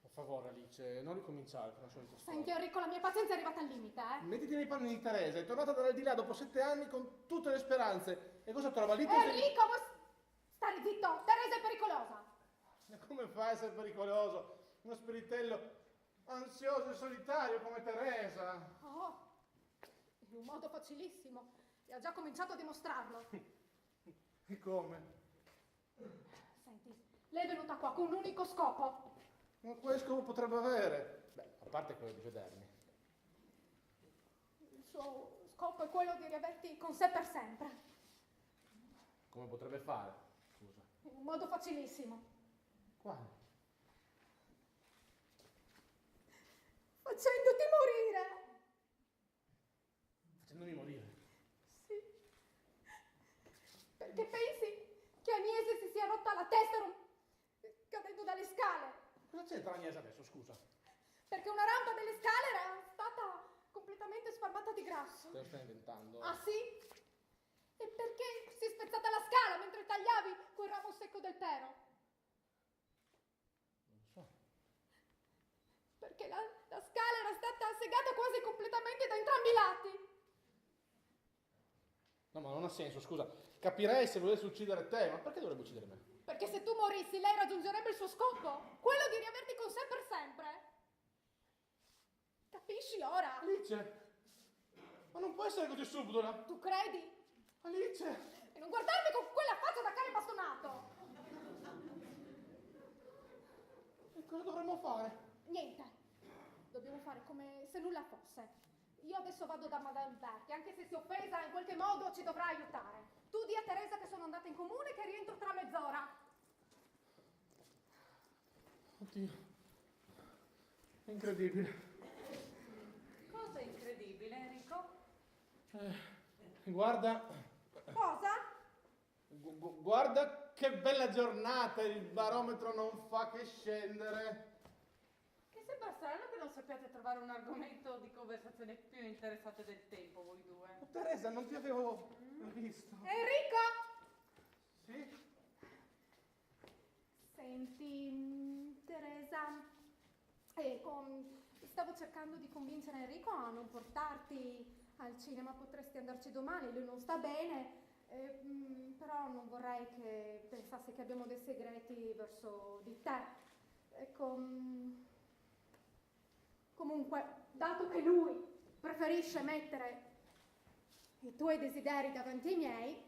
Per favore, Alice, non ricominciare con la solita storia. Senti Enrico, la mia pazienza è arrivata al limite, eh. Mettiti nei panni di Teresa, è tornata dall'aldilà dopo sette anni con tutte le speranze. E cosa trova lì? Teresa? Enrico, vuoi s- stare zitto? Teresa è pericolosa. Ma come fa a essere pericoloso? Uno spiritello ansioso e solitario come Teresa. Oh, in un modo facilissimo. E ha già cominciato a dimostrarlo. E come? Senti, lei è venuta qua con un unico scopo. Ma quale scopo potrebbe avere? Beh, a parte quello di vedermi. Il suo scopo è quello di riaverti con sé per sempre. Come potrebbe fare? Scusa. In un modo facilissimo. Quale? Facendoti morire. Facendomi morire? Sì. Perché pensi che Agnese si sia rotta la testa rom- cadendo dalle scale? Cosa c'entra Agnese adesso, scusa? Perché una rampa delle scale era stata completamente sfamata di grasso. Te lo stai inventando. Ah sì? E perché si è spezzata la scala mentre tagliavi quel ramo secco del pero? Non lo so. Perché la, la scala era stata segata quasi completamente da entrambi i lati. No, ma non ha senso, scusa. Capirei se volesse uccidere te, ma perché dovrebbe uccidere me? Perché se tu morissi, lei raggiungerebbe il suo scopo, quello di riaverti con sé per sempre. Capisci ora? Alice! Ma non può essere così subdola! Tu credi? Alice! E non guardarmi con quella faccia da cane bastonato! E cosa dovremmo fare? Niente. Dobbiamo fare come se nulla fosse. Io adesso vado da Madame Berg, anche se si è offesa, in qualche modo ci dovrà aiutare. Tu di a Teresa che sono andata in comune e che rientro tra mezz'ora. Oddio. È incredibile. Cosa è incredibile, Enrico? Eh, guarda. Cosa? Gu- gu- guarda che bella giornata, il barometro non fa che scendere. Che sembra strano che non sappiate trovare un argomento di conversazione più interessante del tempo, voi due. Ma Teresa, non ti avevo visto. Enrico! Sì? Senti, mm, Teresa, ecco, mm, stavo cercando di convincere Enrico a non portarti al cinema, potresti andarci domani, lui non sta bene, eh, mm, però non vorrei che pensasse che abbiamo dei segreti verso di te. Ecco, mm, comunque, dato che lui preferisce mettere i tuoi desideri davanti ai miei,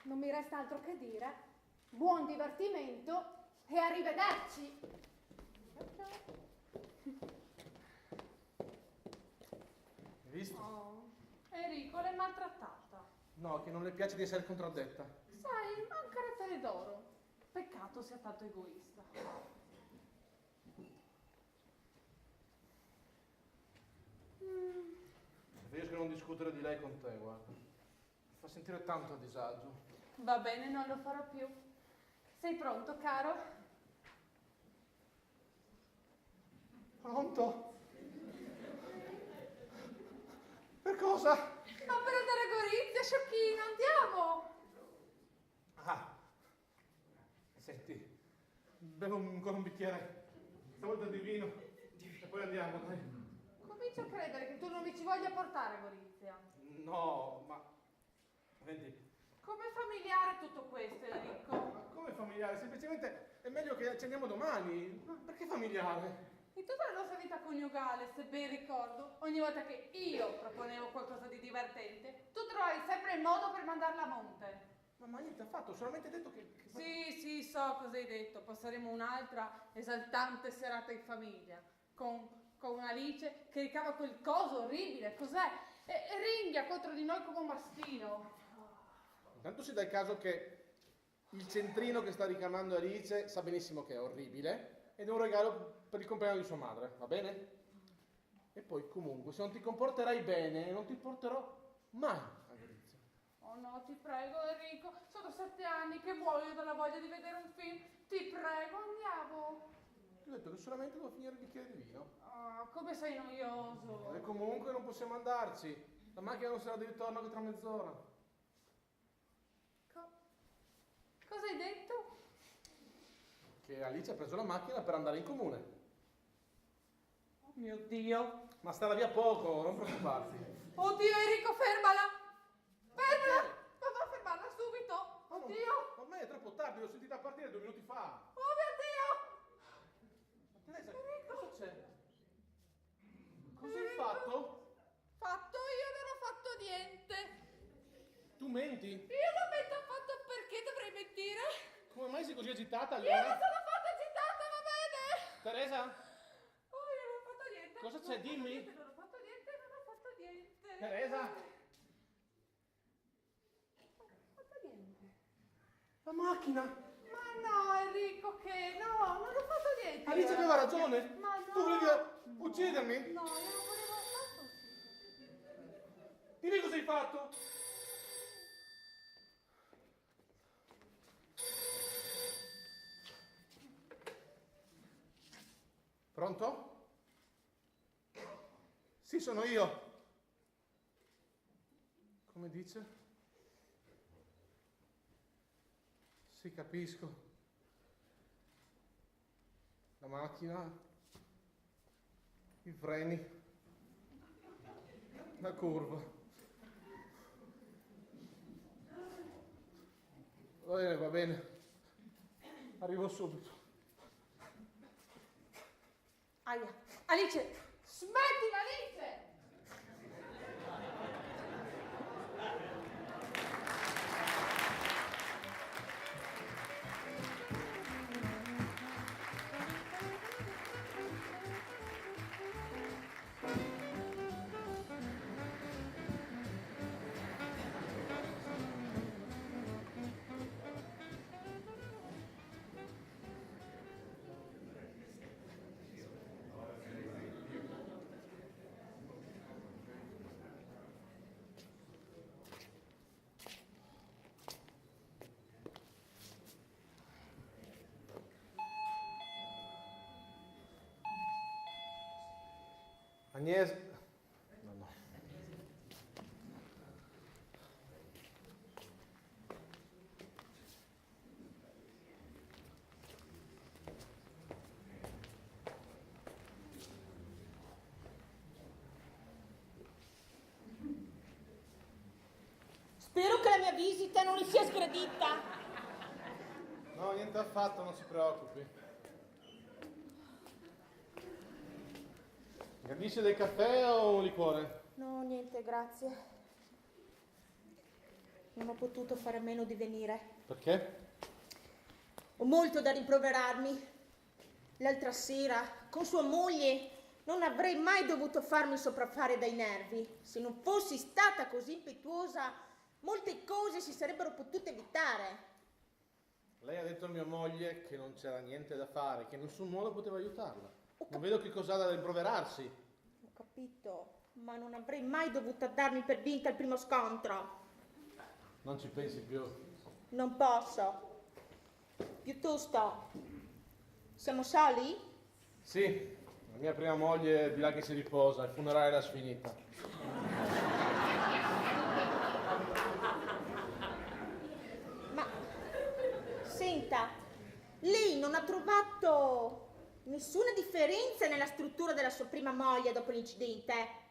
non mi resta altro che dire buon divertimento e arrivederci! Hai visto? Oh, Enrico l'è maltrattata. No, che non le piace di essere contraddetta. Sai, ma un carattere d'oro. Peccato sia tanto egoista. Preferisco non discutere di lei con te, guarda. Mi fa sentire tanto a disagio. Va bene, non lo farò più. Sei pronto, caro? Pronto? Per cosa? Ma per andare a Gorizia, sciocchino, andiamo! Ah, senti, bevo ancora un bicchiere, stavolta di vino, e poi andiamo, dai. Comincio a credere che tu non mi ci voglia portare a Gorizia. No, ma... Senti, Come familiare tutto questo, Enrico? ma come familiare? Semplicemente è meglio che ci andiamo domani. Ma perché familiare? In tutta la nostra vita coniugale, se ben ricordo, ogni volta che io proponevo qualcosa di divertente, tu trovavi sempre il modo per mandarla a monte. Ma, ma niente affatto, ho solamente detto che... che- Sì, sì, so cosa hai detto. Passeremo un'altra esaltante serata in famiglia. Con, con Alice che ricava quel coso orribile. Cos'è? E, e ringhia contro di noi come un mastino. Intanto si dà il caso che il centrino che sta ricamando Alice sa benissimo che è orribile ed è un regalo per il compleanno di sua madre, va bene? E poi comunque, se non ti comporterai bene, non ti porterò mai a Gorizia. Oh no, ti prego, Enrico, sono sette anni che muoio dalla voglia di vedere un film. Ti prego, andiamo. Ti ho detto che solamente devo finire il bicchiere di vino. Ah, come sei noioso. E comunque non possiamo andarci. La macchina non sarà di ritorno che tra mezz'ora. Co-, cosa hai detto? Che Alice ha preso la macchina per andare in comune. Oh mio Dio. Ma starà via poco, non preoccuparti. Oddio, Enrico, fermala! Fermala! Papà, fermarla subito! Ma non, Oddio! Ormai è troppo tardi, l'ho sentita partire due minuti fa. Oh mio Dio! Ma Teresa, Enrico! Cosa c'è? Cosa hai fatto? Fatto? Io non ho fatto niente. Tu menti? Io non mento affatto, perché dovrei mentire? Come mai sei così agitata allora? Io non sono affatto agitata, va bene? Teresa? Oh, io non ho fatto niente. Cosa c'è? Dimmi. Non ho fatto niente, non ho fatto niente, non ho fatto niente. Teresa? Non ho fatto niente. La macchina! Ma no, Enrico, che no, non ho fatto niente. Alice aveva ragione. Ma no. Tu volevi uccidermi? No, io non volevo affatto ucciderti. Dimmi cosa hai fatto. Pronto? Sì, sono io. Come dice? Sì, capisco. La macchina, i freni, la curva. Va bene, va bene. Arrivo subito. Aia. Alice! Smettila, Alice! Agnese, no, no. Spero che la mia visita non gli sia sgradita. No, niente affatto, non si preoccupi. Gradisce del caffè o un liquore? No, niente, grazie. Non ho potuto fare a meno di venire. Perché? Ho molto da rimproverarmi. L'altra sera, con sua moglie, non avrei mai dovuto farmi sopraffare dai nervi. Se non fossi stata così impetuosa, molte cose si sarebbero potute evitare. Lei ha detto a mia moglie che non c'era niente da fare, che in nessun modo poteva aiutarla. Non vedo che cosa ha da rimproverarsi. Ho capito, ma non avrei mai dovuto darmi per vinta al primo scontro. Non ci pensi più? Non posso. Piuttosto, siamo soli? Sì, la mia prima moglie è di là che si riposa, il funerale l'ha sfinita. Ma senta, lei non ha trovato nessuna differenza nella struttura della sua prima moglie dopo l'incidente?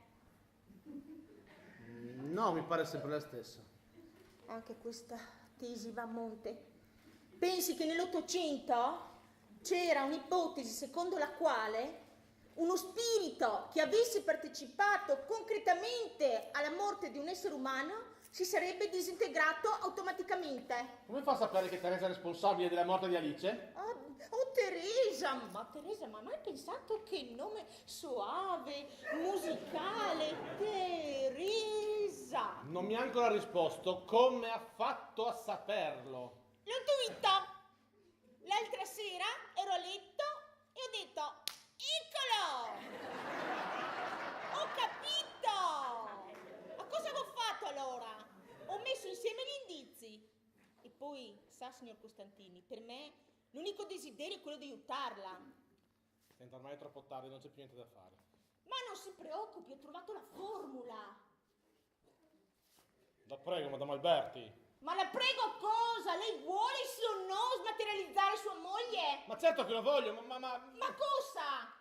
No, mi pare sempre la stessa. Anche questa tesi va a monte. Pensi che nell'Ottocento c'era un'ipotesi secondo la quale uno spirito che avesse partecipato concretamente alla morte di un essere umano Si sarebbe disintegrato automaticamente. Come fa a sapere che Teresa è responsabile della morte di Alice? Oh, oh, Teresa, ma Teresa, ma hai mai pensato che nome soave, musicale, Teresa? Non mi ha ancora risposto. Come ha fatto a saperlo? L'ho intuito. L'altra sera ero a letto e ho detto: "Eccolo!" Ho capito! Ma cosa avevo fatto allora? Ho messo insieme gli indizi. E poi, sa, signor Costantini, per me l'unico desiderio è quello di aiutarla. Senta, ormai è troppo tardi, non c'è più niente da fare. Ma non si preoccupi, ho trovato la formula. La prego, Madame Alberti. Ma la prego cosa? Lei vuole sì o no smaterializzare sua moglie? Ma certo che lo voglio, ma, ma, ma... Ma cosa?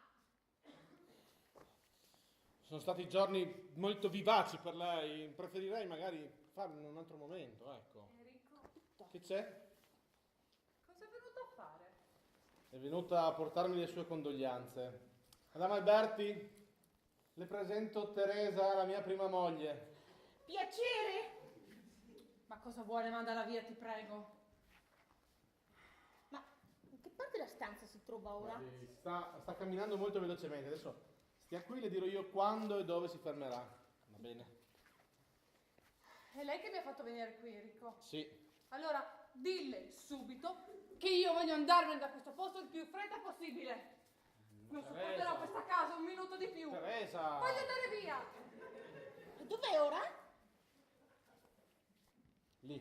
Sono stati giorni molto vivaci per lei, preferirei magari farlo in un altro momento, ecco. Enrico, Che c'è? Cosa è venuto a fare? È venuta a portarmi le sue condoglianze. Madame Alberti, le presento Teresa, la mia prima moglie. Piacere. Ma cosa vuole? Mandala via, ti prego. Ma in che parte della stanza si trova ora? Sta, sta camminando molto velocemente, adesso stia qui, le dirò io quando e dove si fermerà. Va bene. È lei che mi ha fatto venire qui, Enrico? Sì. Allora, dille subito che io voglio andarmene da questo posto il più in fretta possibile. Non sopporterò questa casa un minuto di più. Teresa! Voglio andare via. E dov'è ora? Lì.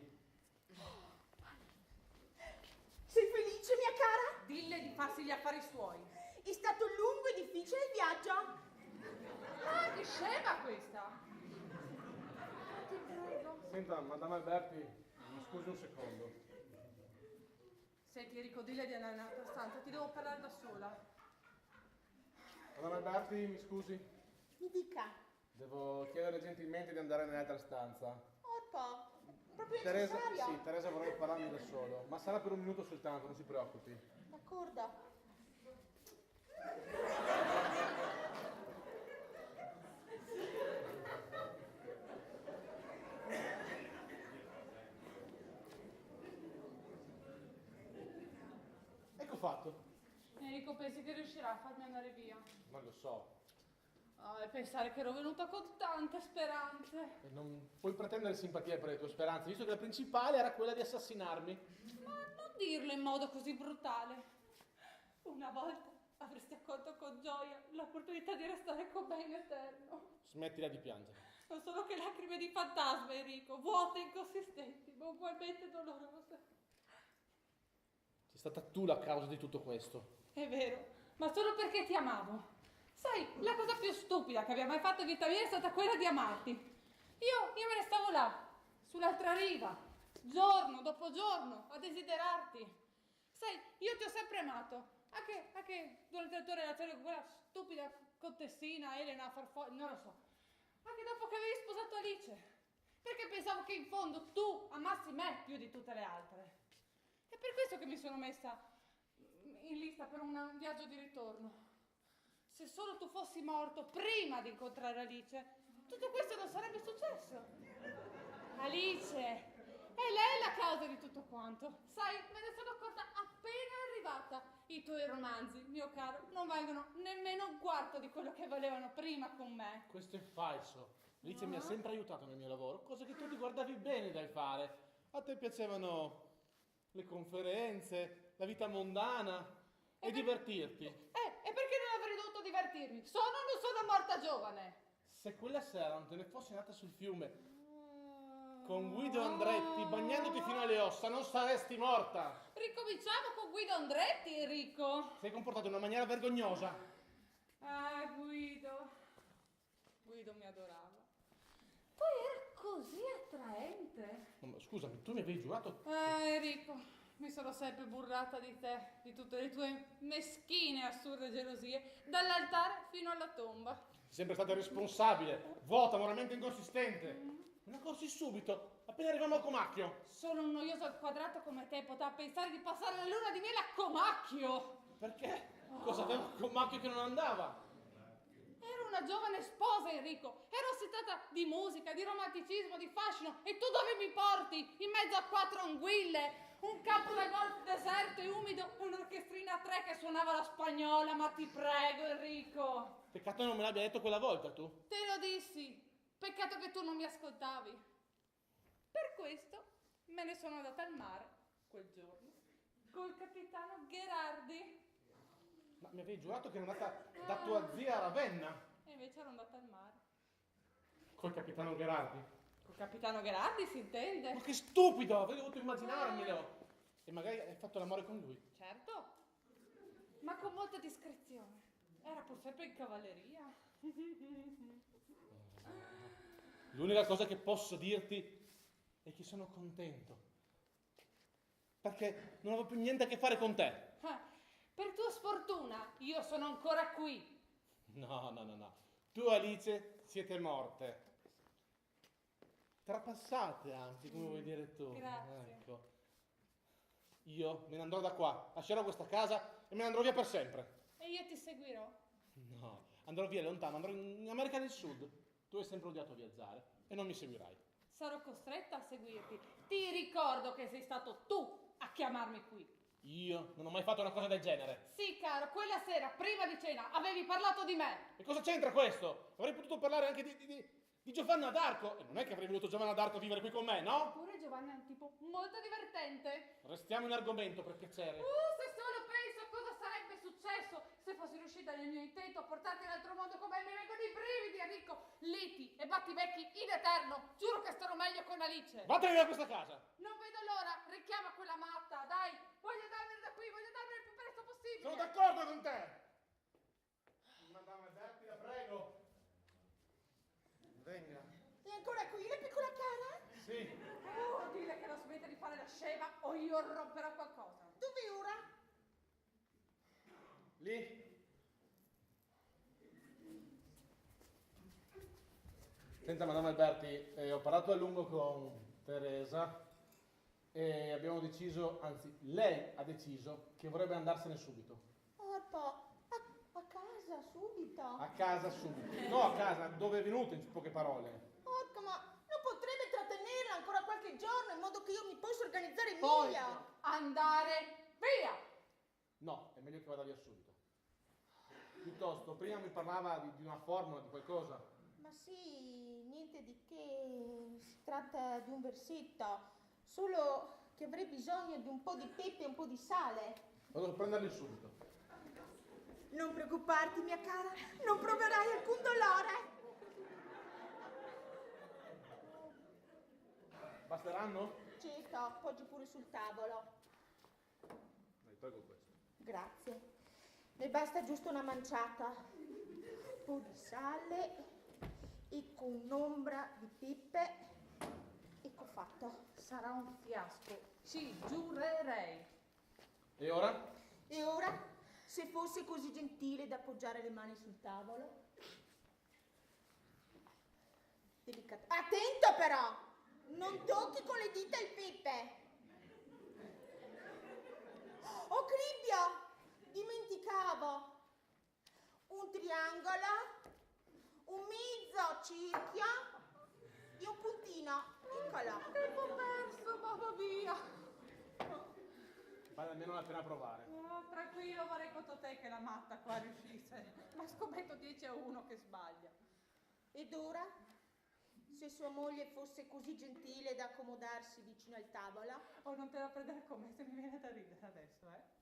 Sei felice, mia cara? Dille di farsi gli affari suoi. È stato lungo e difficile il viaggio. Ah, che scema questa! Ti prego. Senta, Madame Alberti, mi scusi un secondo. Senti, Enrico, dille di andare nell'altra stanza, ti devo parlare da sola. Madame Alberti, mi scusi. Mi dica. Devo chiedere gentilmente di andare nell'altra stanza. Orpo, proprio Teresa, necessario? Sì, Teresa, vorrei parlarmi da solo, ma sarà per un minuto soltanto, non si preoccupi. D'accordo. Ecco fatto. Enrico, pensi che riuscirà a farmi andare via? Non lo so. Ah, e pensare che ero venuta con tante speranze. E non puoi pretendere simpatia per le tue speranze, visto che la principale era quella di assassinarmi. Ma non dirlo in modo così brutale. Una volta avresti accolto con gioia l'opportunità di restare con me in eterno. Smettila di piangere. Non sono che lacrime di fantasma, Enrico, vuote, inconsistenti, ma ugualmente dolorose. Sei stata tu la causa di tutto questo. È vero, ma solo perché ti amavo. Sai, la cosa più stupida che abbia mai fatto in vita mia è stata quella di amarti. Io, io me ne stavo là, sull'altra riva, giorno dopo giorno, a desiderarti. Sai, io ti ho sempre amato, anche, anche durante la tua relazione con quella stupida contessina, Elena Farfo, non lo so. Anche dopo che avevi sposato Alice. Perché pensavo che in fondo tu amassi me più di tutte le altre. È per questo che mi sono messa in lista per un, un viaggio di ritorno. Se solo tu fossi morto prima di incontrare Alice, tutto questo non sarebbe successo. Alice, è lei la causa di tutto quanto. Sai, me ne sono accorta appena arrivata. I tuoi romanzi, mio caro, non valgono nemmeno un quarto di quello che valevano prima con me. Questo è falso. Alice mi ha sempre aiutato nel mio lavoro, cose che tu ti guardavi bene dal fare. A te piacevano le conferenze, la vita mondana e divertirti. Eh, e perché non avrei dovuto divertirmi? Sono o non sono morta giovane? Se quella sera non te ne fossi andata sul fiume con Guido Andretti, bagnandoti fino alle ossa, non saresti morta! Ricominciamo con Guido Andretti, Enrico. Ti sei comportato in una maniera vergognosa. Ah, Guido. Guido mi adorava. Poi era così attraente. No, ma scusami, tu mi avevi giurato... Ah, Enrico, mi sono sempre burlata di te, di tutte le tue meschine e assurde gelosie, dall'altare fino alla tomba. Sei sempre stata irresponsabile, vuota, moralmente inconsistente. Me ne accorsi subito, appena arrivammo al Comacchio. Solo un noioso alquadrato come te poteva pensare di passare la luna di miele a Comacchio. Perché? Cosa aveva Comacchio che non andava? Era un una giovane sposa, Enrico. Ero ossitata di musica, di romanticismo, di fascino. E tu dove mi porti? In mezzo a quattro anguille, un campo da golf deserto e umido e un'orchestrina a tre che suonava la spagnola. Ma ti prego, Enrico. Peccato non me l'abbia detto quella volta, tu. Te lo dissi. Peccato che tu non mi ascoltavi. Per questo me ne sono andata al mare quel giorno col capitano Gherardi. Ma mi avevi giurato che eri andata da tua zia a Ravenna. E invece ero andata al mare. Col capitano Gherardi? Col capitano Gherardi, si intende? Ma che stupido! Avrei dovuto immaginarmelo! E magari hai fatto l'amore con lui? Certo, ma con molta discrezione. Era pur sempre in cavalleria. L'unica cosa che posso dirti è che sono contento. Perché non avevo più niente a che fare con te. Ah, per tua sfortuna, io sono ancora qui. No, no, no, no. Tu e Alice siete morte. Trapassate, anzi, come vuoi dire tu. Grazie. Ecco. Io me ne andrò da qua, lascerò questa casa e me ne andrò via per sempre. E io ti seguirò. No, andrò via lontano, andrò in America del Sud. Tu hai sempre odiato viaggiare e non mi seguirai. Sarò costretta a seguirti. Ti ricordo che sei stato tu a chiamarmi qui. Io non ho mai fatto una cosa del genere. Sì, caro, quella sera, prima di cena, avevi parlato di me. E cosa c'entra questo? Avrei potuto parlare anche di, di, di, di Giovanna d'Arco. E non è che avrei voluto Giovanna d'Arco vivere qui con me, no? Eppure Giovanna è un tipo molto divertente. Restiamo in argomento, per piacere. Uh, se solo penso a cosa sarebbe successo se fossi riuscita nel mio intento a portarti all'altro mondo con me, mi vengono i brividi, Enrico. Liti e battibecchi in eterno. Giuro che starò meglio con Alice. Vattene da questa casa! Non vedo l'ora, richiama quella matta, dai. Voglio andarmene da qui, voglio andarmene il più presto possibile. Sono d'accordo con te! Madame Alberti, la prego. Venga. È ancora qui la piccola cara? Sì. Oh, dille che non smetta di fare la scema o io romperò qualcosa. Dov'è ora? Lì. Senta, Madame Alberti, eh, ho parlato a lungo con Teresa e abbiamo deciso, anzi, lei ha deciso che vorrebbe andarsene subito. Orpo, a, a casa subito. A casa subito. No, a casa, dove è venuta, in poche parole. Orco, ma non potrebbe trattenerla ancora qualche giorno in modo che io mi possa organizzare Poi meglio? Andare via. No, è meglio che vada via subito. Piuttosto, prima mi parlava di, di una formula, di qualcosa. Ma sì, niente di che, si tratta di un versetto, solo che avrei bisogno di un po' di pepe e un po' di sale. Vado a prenderli subito. Non preoccuparti, mia cara, non proverai alcun dolore. Basteranno? Certo, appoggi pure sul tavolo. Dai, tolgo questo. Grazie. Ne basta giusto una manciata. Un po' di sale, ecco, un'ombra di pepe. Ecco fatto. Sarà un fiasco, ci giurerei. E ora? E ora, se fosse così gentile da appoggiare le mani sul tavolo. Delicato. Attento però! Non tocchi con le dita il pepe! Oh, cribbio! Dimenticavo! Un triangolo, un mezzo cerchio e un puntino. Eccolo. Tempo perso, mamma mia. Vale almeno la pena provare. Oh, tranquillo, vorrei contro te che la matta qua riuscisse. Ma scommetto dieci a uno che sbaglia. Ed ora? Se sua moglie fosse così gentile da accomodarsi vicino al tavolo. Oh, non te la prendere con me se mi viene da ridere adesso, eh.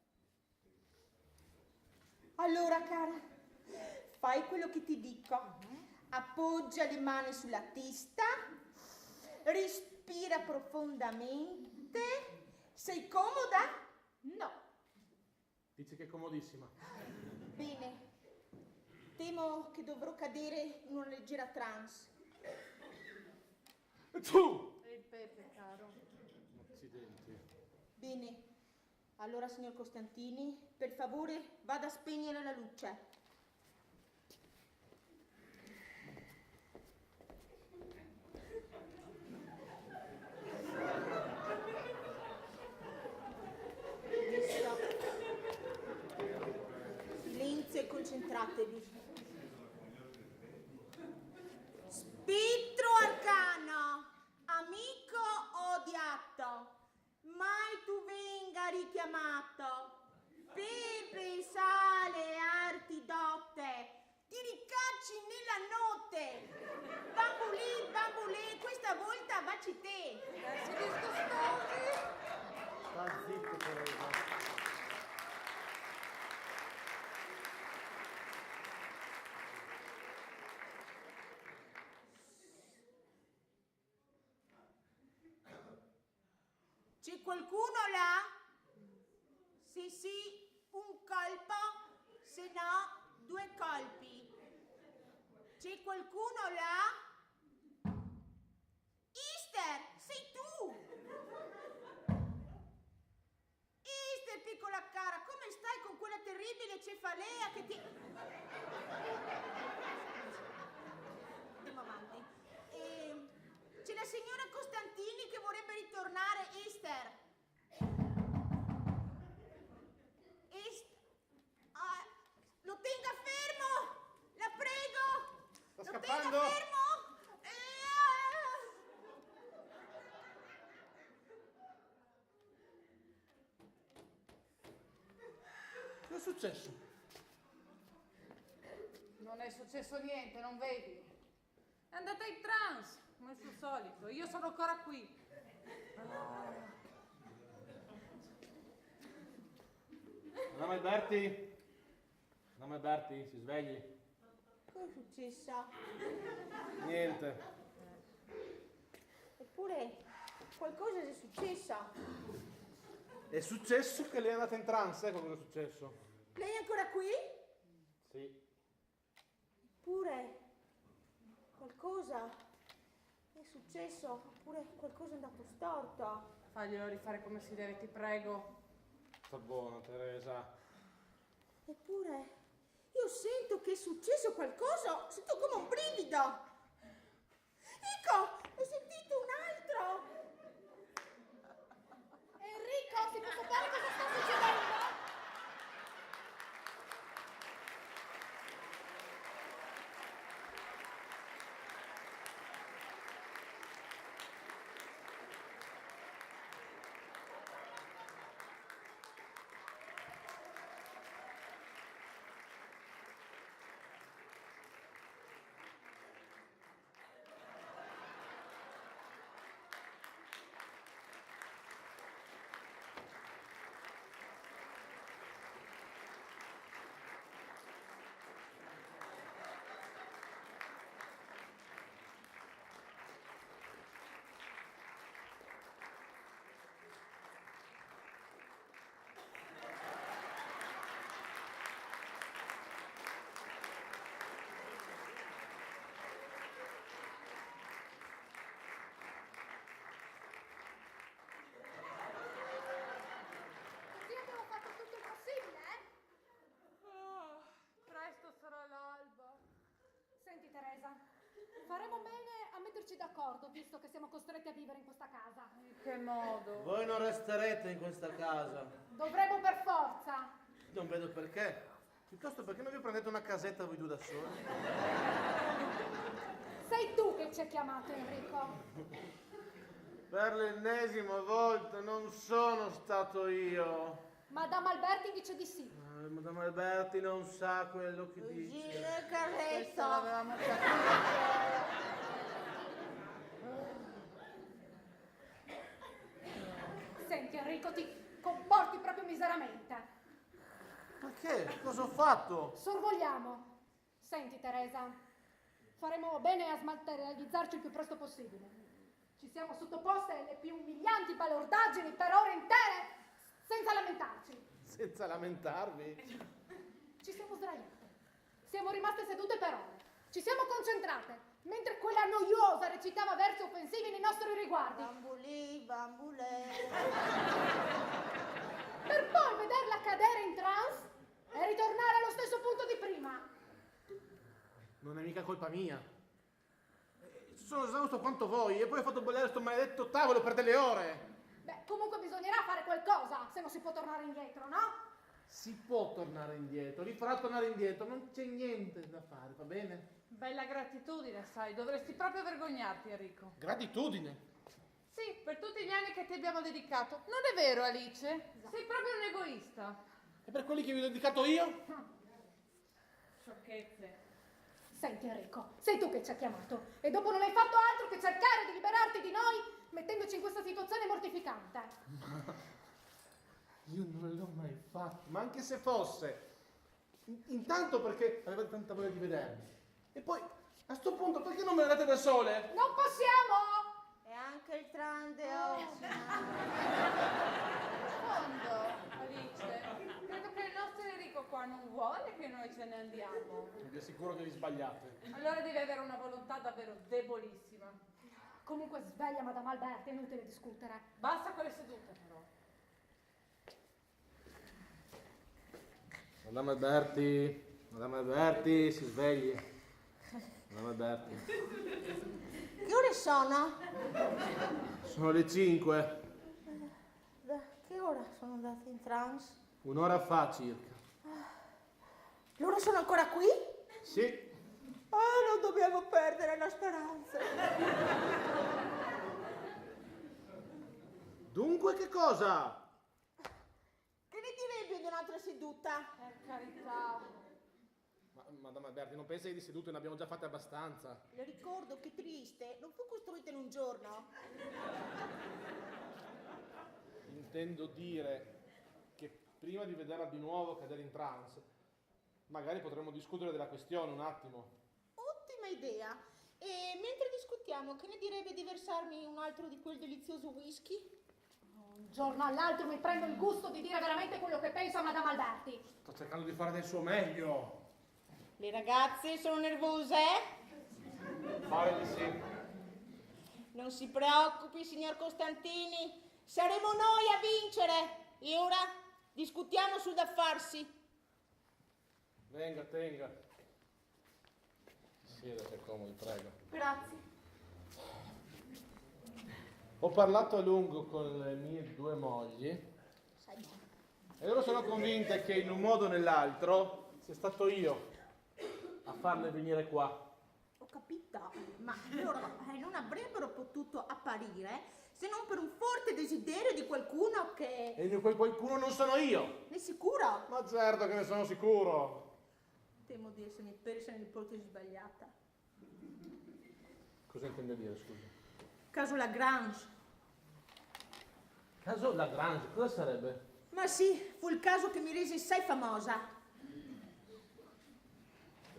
Allora, cara, fai quello che ti dico. Appoggia le mani sulla testa, respira profondamente. Sei comoda? No. Dice che è comodissima. Bene. Temo che dovrò cadere in una leggera trance. Tu! E il pepe, caro. Accidenti. Bene. Allora, signor Costantini, per favore vada a spegnere la luce. Silenzio e concentratevi. richiamato. Pepe sa le arti dotte, ti ricacci nella notte. Bambolì, bambolè, questa volta vacci te. Ragazzi disgustosi. Sta zitto, Teresa. C'è qualcuno là? Sì, sì, un colpo, se no due colpi. C'è qualcuno là? Easter, sei tu? Easter, piccola cara, come stai con quella terribile cefalea che ti... Andiamo avanti. Ehm, c'è la signora Costantini che vorrebbe ritornare, Easter. East-, ah, lo tenga fermo, la prego. Sta scappando. Lo tenga fermo. Eh, ah. Cosa è successo? Non è successo niente, non vedi? È andata in trance, come al suo solito. Io sono ancora qui. Madame Alberti? Madame Alberti, si svegli. Cosa è successo? Niente. Eppure qualcosa è successo. È successo che lei è andata in trance, ecco cosa è successo. Lei è ancora qui? Sì. Eppure qualcosa è successo, oppure qualcosa è andato storto. Faglielo rifare come si deve, ti prego. Sta buono, Teresa. Eppure io sento che è successo qualcosa, sento come un brivido. Ecco, ne ho sentito un altro. Enrico, si può sapere cosa sta succedendo? Così abbiamo fatto tutto il possibile, eh? Oh, presto sarà l'alba. Senti, Teresa, faremo bene a metterci d'accordo, visto che siamo costretti a vivere in questa casa. In che modo? Voi non resterete in questa casa. Dovremo per forza. Non vedo perché. Piuttosto, perché non vi prendete una casetta voi due da soli? Sei tu che ci hai chiamato, Enrico. Per l'ennesima volta non sono stato io. Madame Alberti dice di sì. Eh, Madame Alberti non sa quello che dice. Gira il carretto. Questo l'avevamo capito. Senti, Enrico, ti comporti proprio miseramente. Perché? Cosa ho fatto? Sorvoliamo. Senti, Teresa, faremo bene a smaterializzarci il più presto possibile. Ci siamo sottoposte alle più umilianti balordaggini per ore intere senza lamentarci. Senza lamentarvi? Ci siamo sdraiate. Siamo rimaste sedute per ore. Ci siamo concentrate, mentre quella noiosa recitava versi offensivi nei nostri riguardi. Bambulì, bambulè. Per poi vederla cadere in trance e ritornare allo stesso punto di prima. Non è mica colpa mia. Eh, sono esausto quanto voi e poi ho fatto bollare sto maledetto tavolo per delle ore. Beh, comunque bisognerà fare qualcosa, se non si può tornare indietro, no? Si può tornare indietro, vi farò tornare indietro, non c'è niente da fare, va bene? Bella gratitudine, sai, dovresti proprio vergognarti, Enrico. Gratitudine? Sì, per tutti gli anni che ti abbiamo dedicato. Non è vero, Alice? Sei proprio un egoista. E per quelli che vi ho dedicato io? Sciocchezze. Senti Enrico, sei tu che ci ha chiamato e dopo non hai fatto altro che cercare di liberarti di noi mettendoci in questa situazione mortificante. Io non l'ho mai fatto, ma anche se fosse. In- Intanto perché avevate tanta voglia di vedermi. E poi, a sto punto, perché non me ne andate da sole? Non possiamo! E anche il tram de oggi. Fondo, Alice, credo che il nostro Enrico qua non vuole che noi ce ne andiamo. Vi assicuro che vi sbagliate. Allora devi avere una volontà davvero debolissima. Comunque sveglia Madame Alberti, è inutile discutere. Basta con le sedute, però. Madame Alberti, Madame Alberti, si svegli. Madame Alberti. Che ore sono? Sono le cinque. Da che ora sono andati in trance? Un'ora fa circa. Loro sono ancora qui? Sì. Oh, non dobbiamo perdere la speranza. Dunque che cosa? Che ne direbbe di un'altra seduta? Per carità. Ma, Madame Alberti, non pensa che di sedute ne abbiamo già fatte abbastanza. Le ricordo che Trieste non fu costruita in un giorno. Intendo dire che prima di vederla di nuovo cadere in trance, magari potremmo discutere della questione un attimo. Ottima idea. E mentre discutiamo, che ne direbbe di versarmi un altro di quel delizioso whisky? Un giorno all'altro mi prendo il gusto di dire veramente quello che penso a Madame Alberti. Sto cercando di fare del suo meglio. Le ragazze sono nervose? Pare di sì. Non si preoccupi, signor Costantini, saremo noi a vincere. E ora discutiamo sul da farsi. Venga, tenga. Siedete comodi, prego. Grazie. Ho parlato a lungo con le mie due mogli e loro sono convinte che in un modo o nell'altro sia stato io a farle venire qua. Ho capito, ma loro eh, non avrebbero potuto apparire se non per un forte desiderio di qualcuno che... E quel qualcuno non sono io. Ne sicuro? Ma certo che ne sono sicuro. Temo di essermi persa nell'ipotesi sbagliata. Cosa intende dire, scusa? Caso Lagrange. Caso Lagrange, cosa sarebbe? Ma sì, fu il caso che mi rese assai famosa.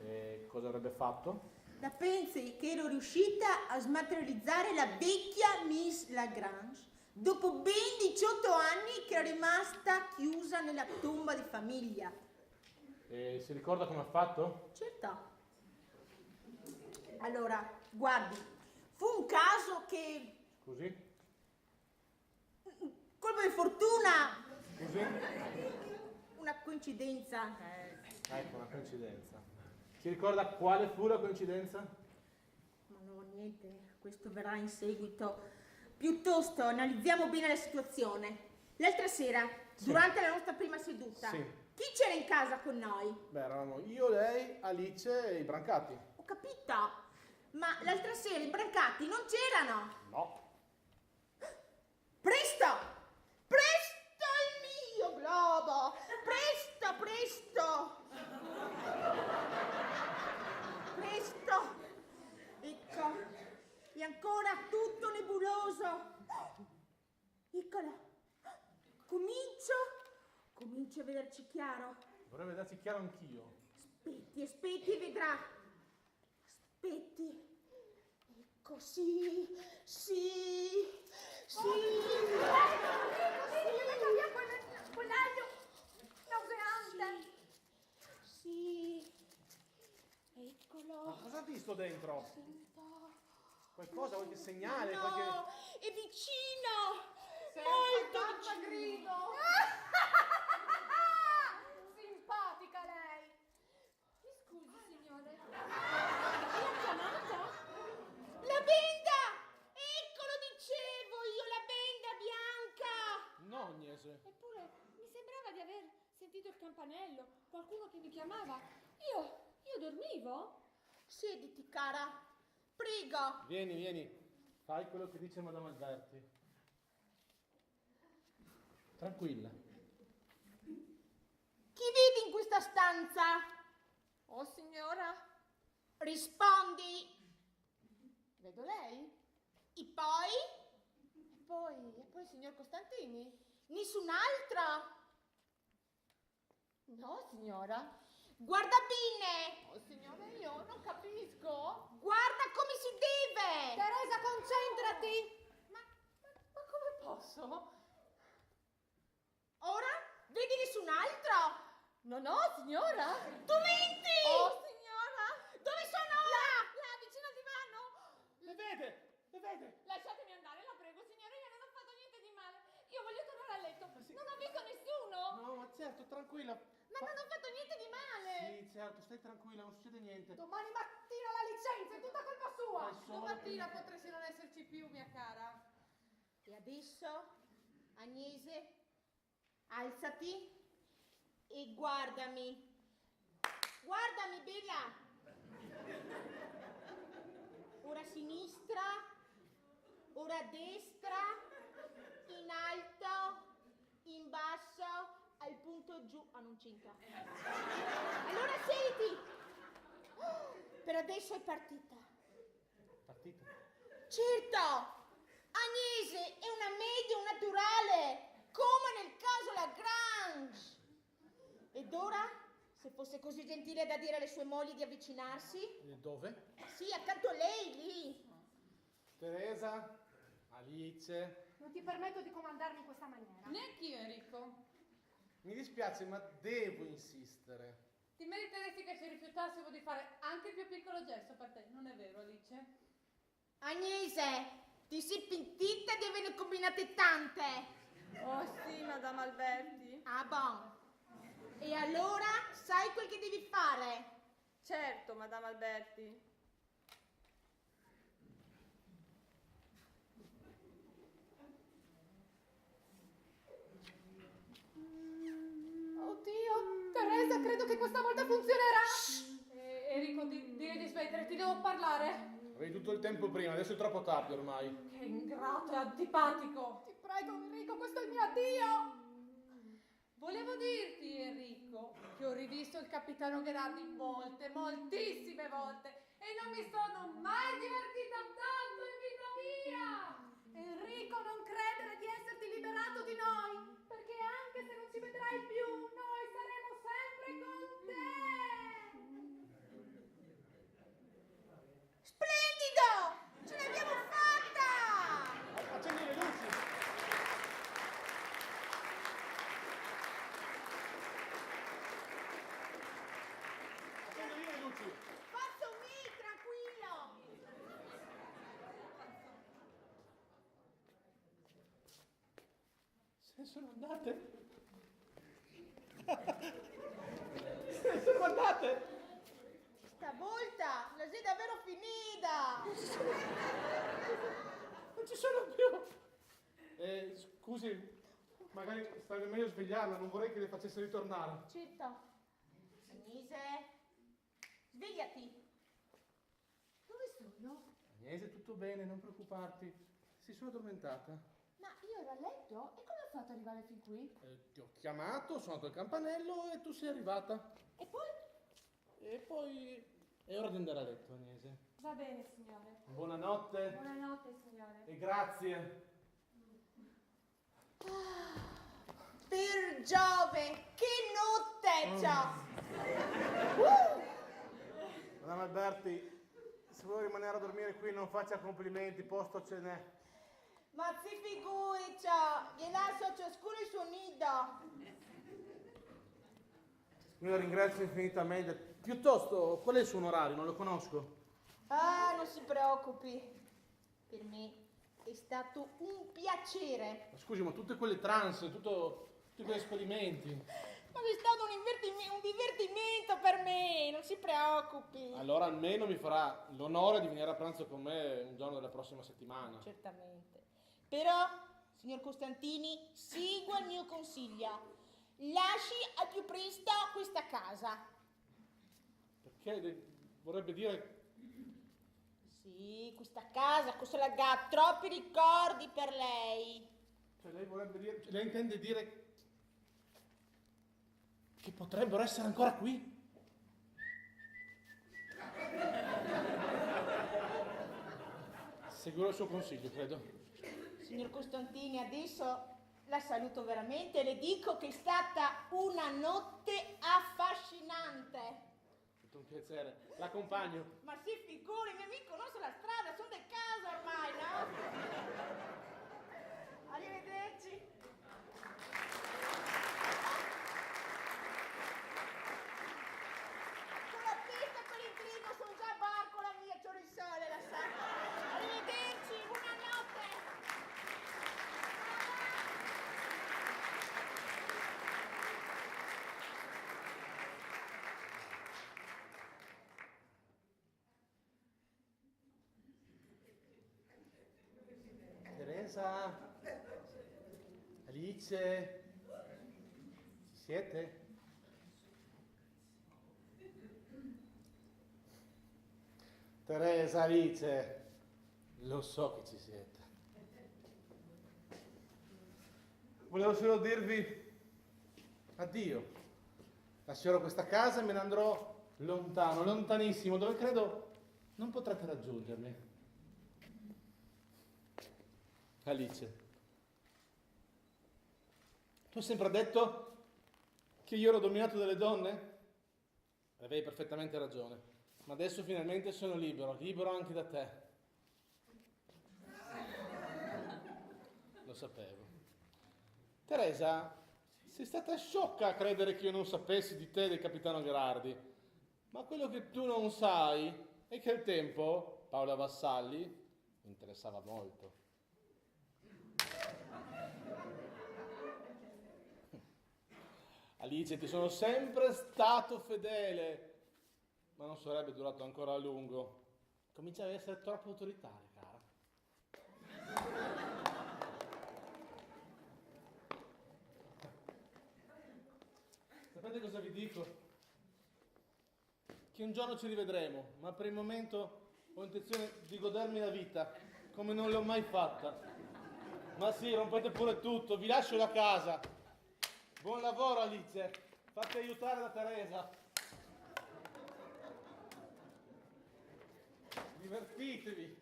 E cosa avrebbe fatto? La pensi che ero riuscita a smaterializzare la vecchia Miss Lagrange dopo ben diciotto anni che era rimasta chiusa nella tomba di famiglia? E si ricorda come ha fatto? Certo. Allora, guardi, fu un caso che... Così? Colpo di fortuna! Così? Una coincidenza. Ecco, una coincidenza. Si ricorda quale fu la coincidenza? Ma no, niente, questo verrà in seguito. Piuttosto analizziamo bene la situazione. L'altra sera, Sì. Durante la nostra prima seduta, Sì. Chi c'era in casa con noi? Beh, eravamo io, lei, Alice e i Brancati. Ho capito, ma l'altra sera i Brancati non c'erano. No. Presto! Presto il mio globo! Presto, presto! Presto! Ecco, è ancora tutto nebuloso. Eccolo. Comincio, comincio a vederci chiaro. Vorrei vederci chiaro anch'io. Aspetti, aspetti e vedrà. Aspetti. Ecco, sì, sì, sì. Enrico, sì, via quel, quell'aglio nauseante. Sì. Eccolo. Ma cosa ha visto dentro? Sento. Qualcosa, qualche segnale? No, Qualche... è vicino. Sei Molto fantasma vicino. grido. Simpatica lei. Mi scusi, signore. Chi ha chiamato? La benda! Eccolo, dicevo io, la benda bianca! No, Agnese. Eppure mi sembrava di aver sentito il campanello, qualcuno che mi chiamava. Io, io dormivo? Siediti, cara. Prego. Vieni, vieni. Fai quello che dice Madame Alberti. Tranquilla. Chi vive in questa stanza? Oh, signora. Rispondi. Vedo lei? E poi? E poi, e poi, signor Costantini? Nessun altro? No, signora. Guarda bene! Oh, signora, io non capisco. Guarda come si deve! Teresa, concentrati! Ma, ma, ma come posso? Ora? Vedi nessun altro? No, no, signora! Tu menti! Oh, signora! Dove sono ora? Là, vicino al divano! Le vede, le vede. Lasciatemi andare, la prego, signora, io non ho fatto niente di male. Io voglio tornare a letto. Non ho visto nessuno. No, ma certo, tranquilla. Ma non ho fatto niente di male. Sì, certo, stai tranquilla, non succede niente. Domani mattina la licenza è tutta colpa sua. Fai solo Domattina che- potresti non esserci più, mia cara. E adesso, Agnese, alzati e guardami. Guardami, bella. Ora a sinistra, ora a destra, in alto, in basso, al punto giù. Ah, non c'entra. Allora sediti. Per adesso è partita. Partita. Certo! Agnese è una medium naturale, come nel caso Lagrange. Ed ora, se fosse così gentile da dire alle sue mogli di avvicinarsi. E dove? Sì, accanto a lei, lì. Teresa, Alice. Non ti permetto di comandarmi in questa maniera. Neanch'io, Enrico. Mi dispiace, ma devo insistere. Ti meriteresti che ci rifiutassimo di fare anche il più piccolo gesto per te, non è vero, Alice? Agnese, ti sei pentita di averne combinate tante? Oh sì, Madame Alberti. Ah, bon. E allora sai quel che devi fare? Certo, Madame Alberti. Oddio, Teresa, credo che questa volta funzionerà. Eh, Enrico, di, di, di smettere, ti devo parlare. Avevi tutto il tempo prima, adesso è troppo tardi ormai. Che ingrato e antipatico. Ti prego, Enrico, questo è il mio addio. Volevo dirti, Enrico, che ho rivisto il capitano Gherardi molte, moltissime volte e non mi sono mai divertita tanto in vita mia. Enrico, non credere di esserti liberato di noi, perché anche se non ci vedrai più, noi saremo sempre con te. Splendido! Ce l'abbiamo fatta! Accendi le luci! Accendi via le luci! Faccio mi, tranquillo! Se ne sono andate! Se ne sono andate! Stavolta la sei davvero finita! Non ci sono più! Eh, scusi, magari sarebbe meglio svegliarla, non vorrei che le facesse ritornare. Certo. Agnese, svegliati. Dove sono? Agnese, tutto bene, non preoccuparti. Si sono addormentata. Ma io ero a letto e come ho fatto ad arrivare fin qui? Eh, ti ho chiamato, ho suonato il campanello e tu sei arrivata. E poi? E poi è ora di andare a letto, Agnese. Va bene, signore. Buonanotte. Buonanotte, signore. E grazie. Per Giove, che notte, ciò! Madame Alberti, se vuole rimanere a dormire qui non faccia complimenti, posto ce n'è. Ma si figuri, ciò, gli lascio a ciascuno il suo nido. Io la ringrazio infinitamente. Piuttosto, qual è il suo onorario? Non lo conosco. Ah, non si preoccupi. Per me è stato un piacere. Ma scusi, ma tutte quelle trance, tutto, tutti quegli esperimenti. Ma è stato un, invertime- un divertimento per me, non si preoccupi. Allora almeno mi farà l'onore di venire a pranzo con me un giorno della prossima settimana. Certamente. Però, signor Costantini, segua il mio consiglio. Lasci al più presto questa casa. Perché de- vorrebbe dire... Sì, questa casa, questa la ha troppi ricordi per lei. Cioè, lei vorrebbe dire, cioè, lei intende dire che potrebbero essere ancora qui? Seguirò il suo consiglio, credo. Signor Costantini, adesso la saluto veramente e le dico che è stata una notte affascinante. Tutto un piacere. L'accompagno. Ma si figuri, mio amico, non so la strada, sono di casa ormai, no? Arrivederci. Con la pista e con l'intrigo sono già a bar con la mia chorizo-, la sa. Arrivederci, buonanotte. Teresa, Alice, ci siete? Teresa, Alice, lo so che ci siete. Volevo solo dirvi addio. Lascerò questa casa e me ne andrò lontano, lontanissimo, dove credo non potrete raggiungermi. Alice, tu hai sempre detto che io ero dominato dalle donne? Avevi perfettamente ragione, ma adesso finalmente sono libero, libero anche da te. Lo sapevo. Teresa, sei stata sciocca a credere che io non sapessi di te e del capitano Gherardi. Ma quello che tu non sai è che al tempo Paola Vassalli mi interessava molto. Alice, ti sono sempre stato fedele, ma non sarebbe durato ancora a lungo. Cominciavi ad essere troppo autoritaria, cara. Sapete cosa vi dico? Che un giorno ci rivedremo, ma per il momento ho intenzione di godermi la vita come non l'ho mai fatta. Ma sì, rompete pure tutto, vi lascio la casa. Buon lavoro, Alice, fatti aiutare da Teresa. Divertitevi,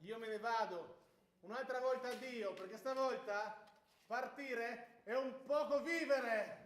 io me ne vado. Un'altra volta addio, perché stavolta partire è un poco vivere.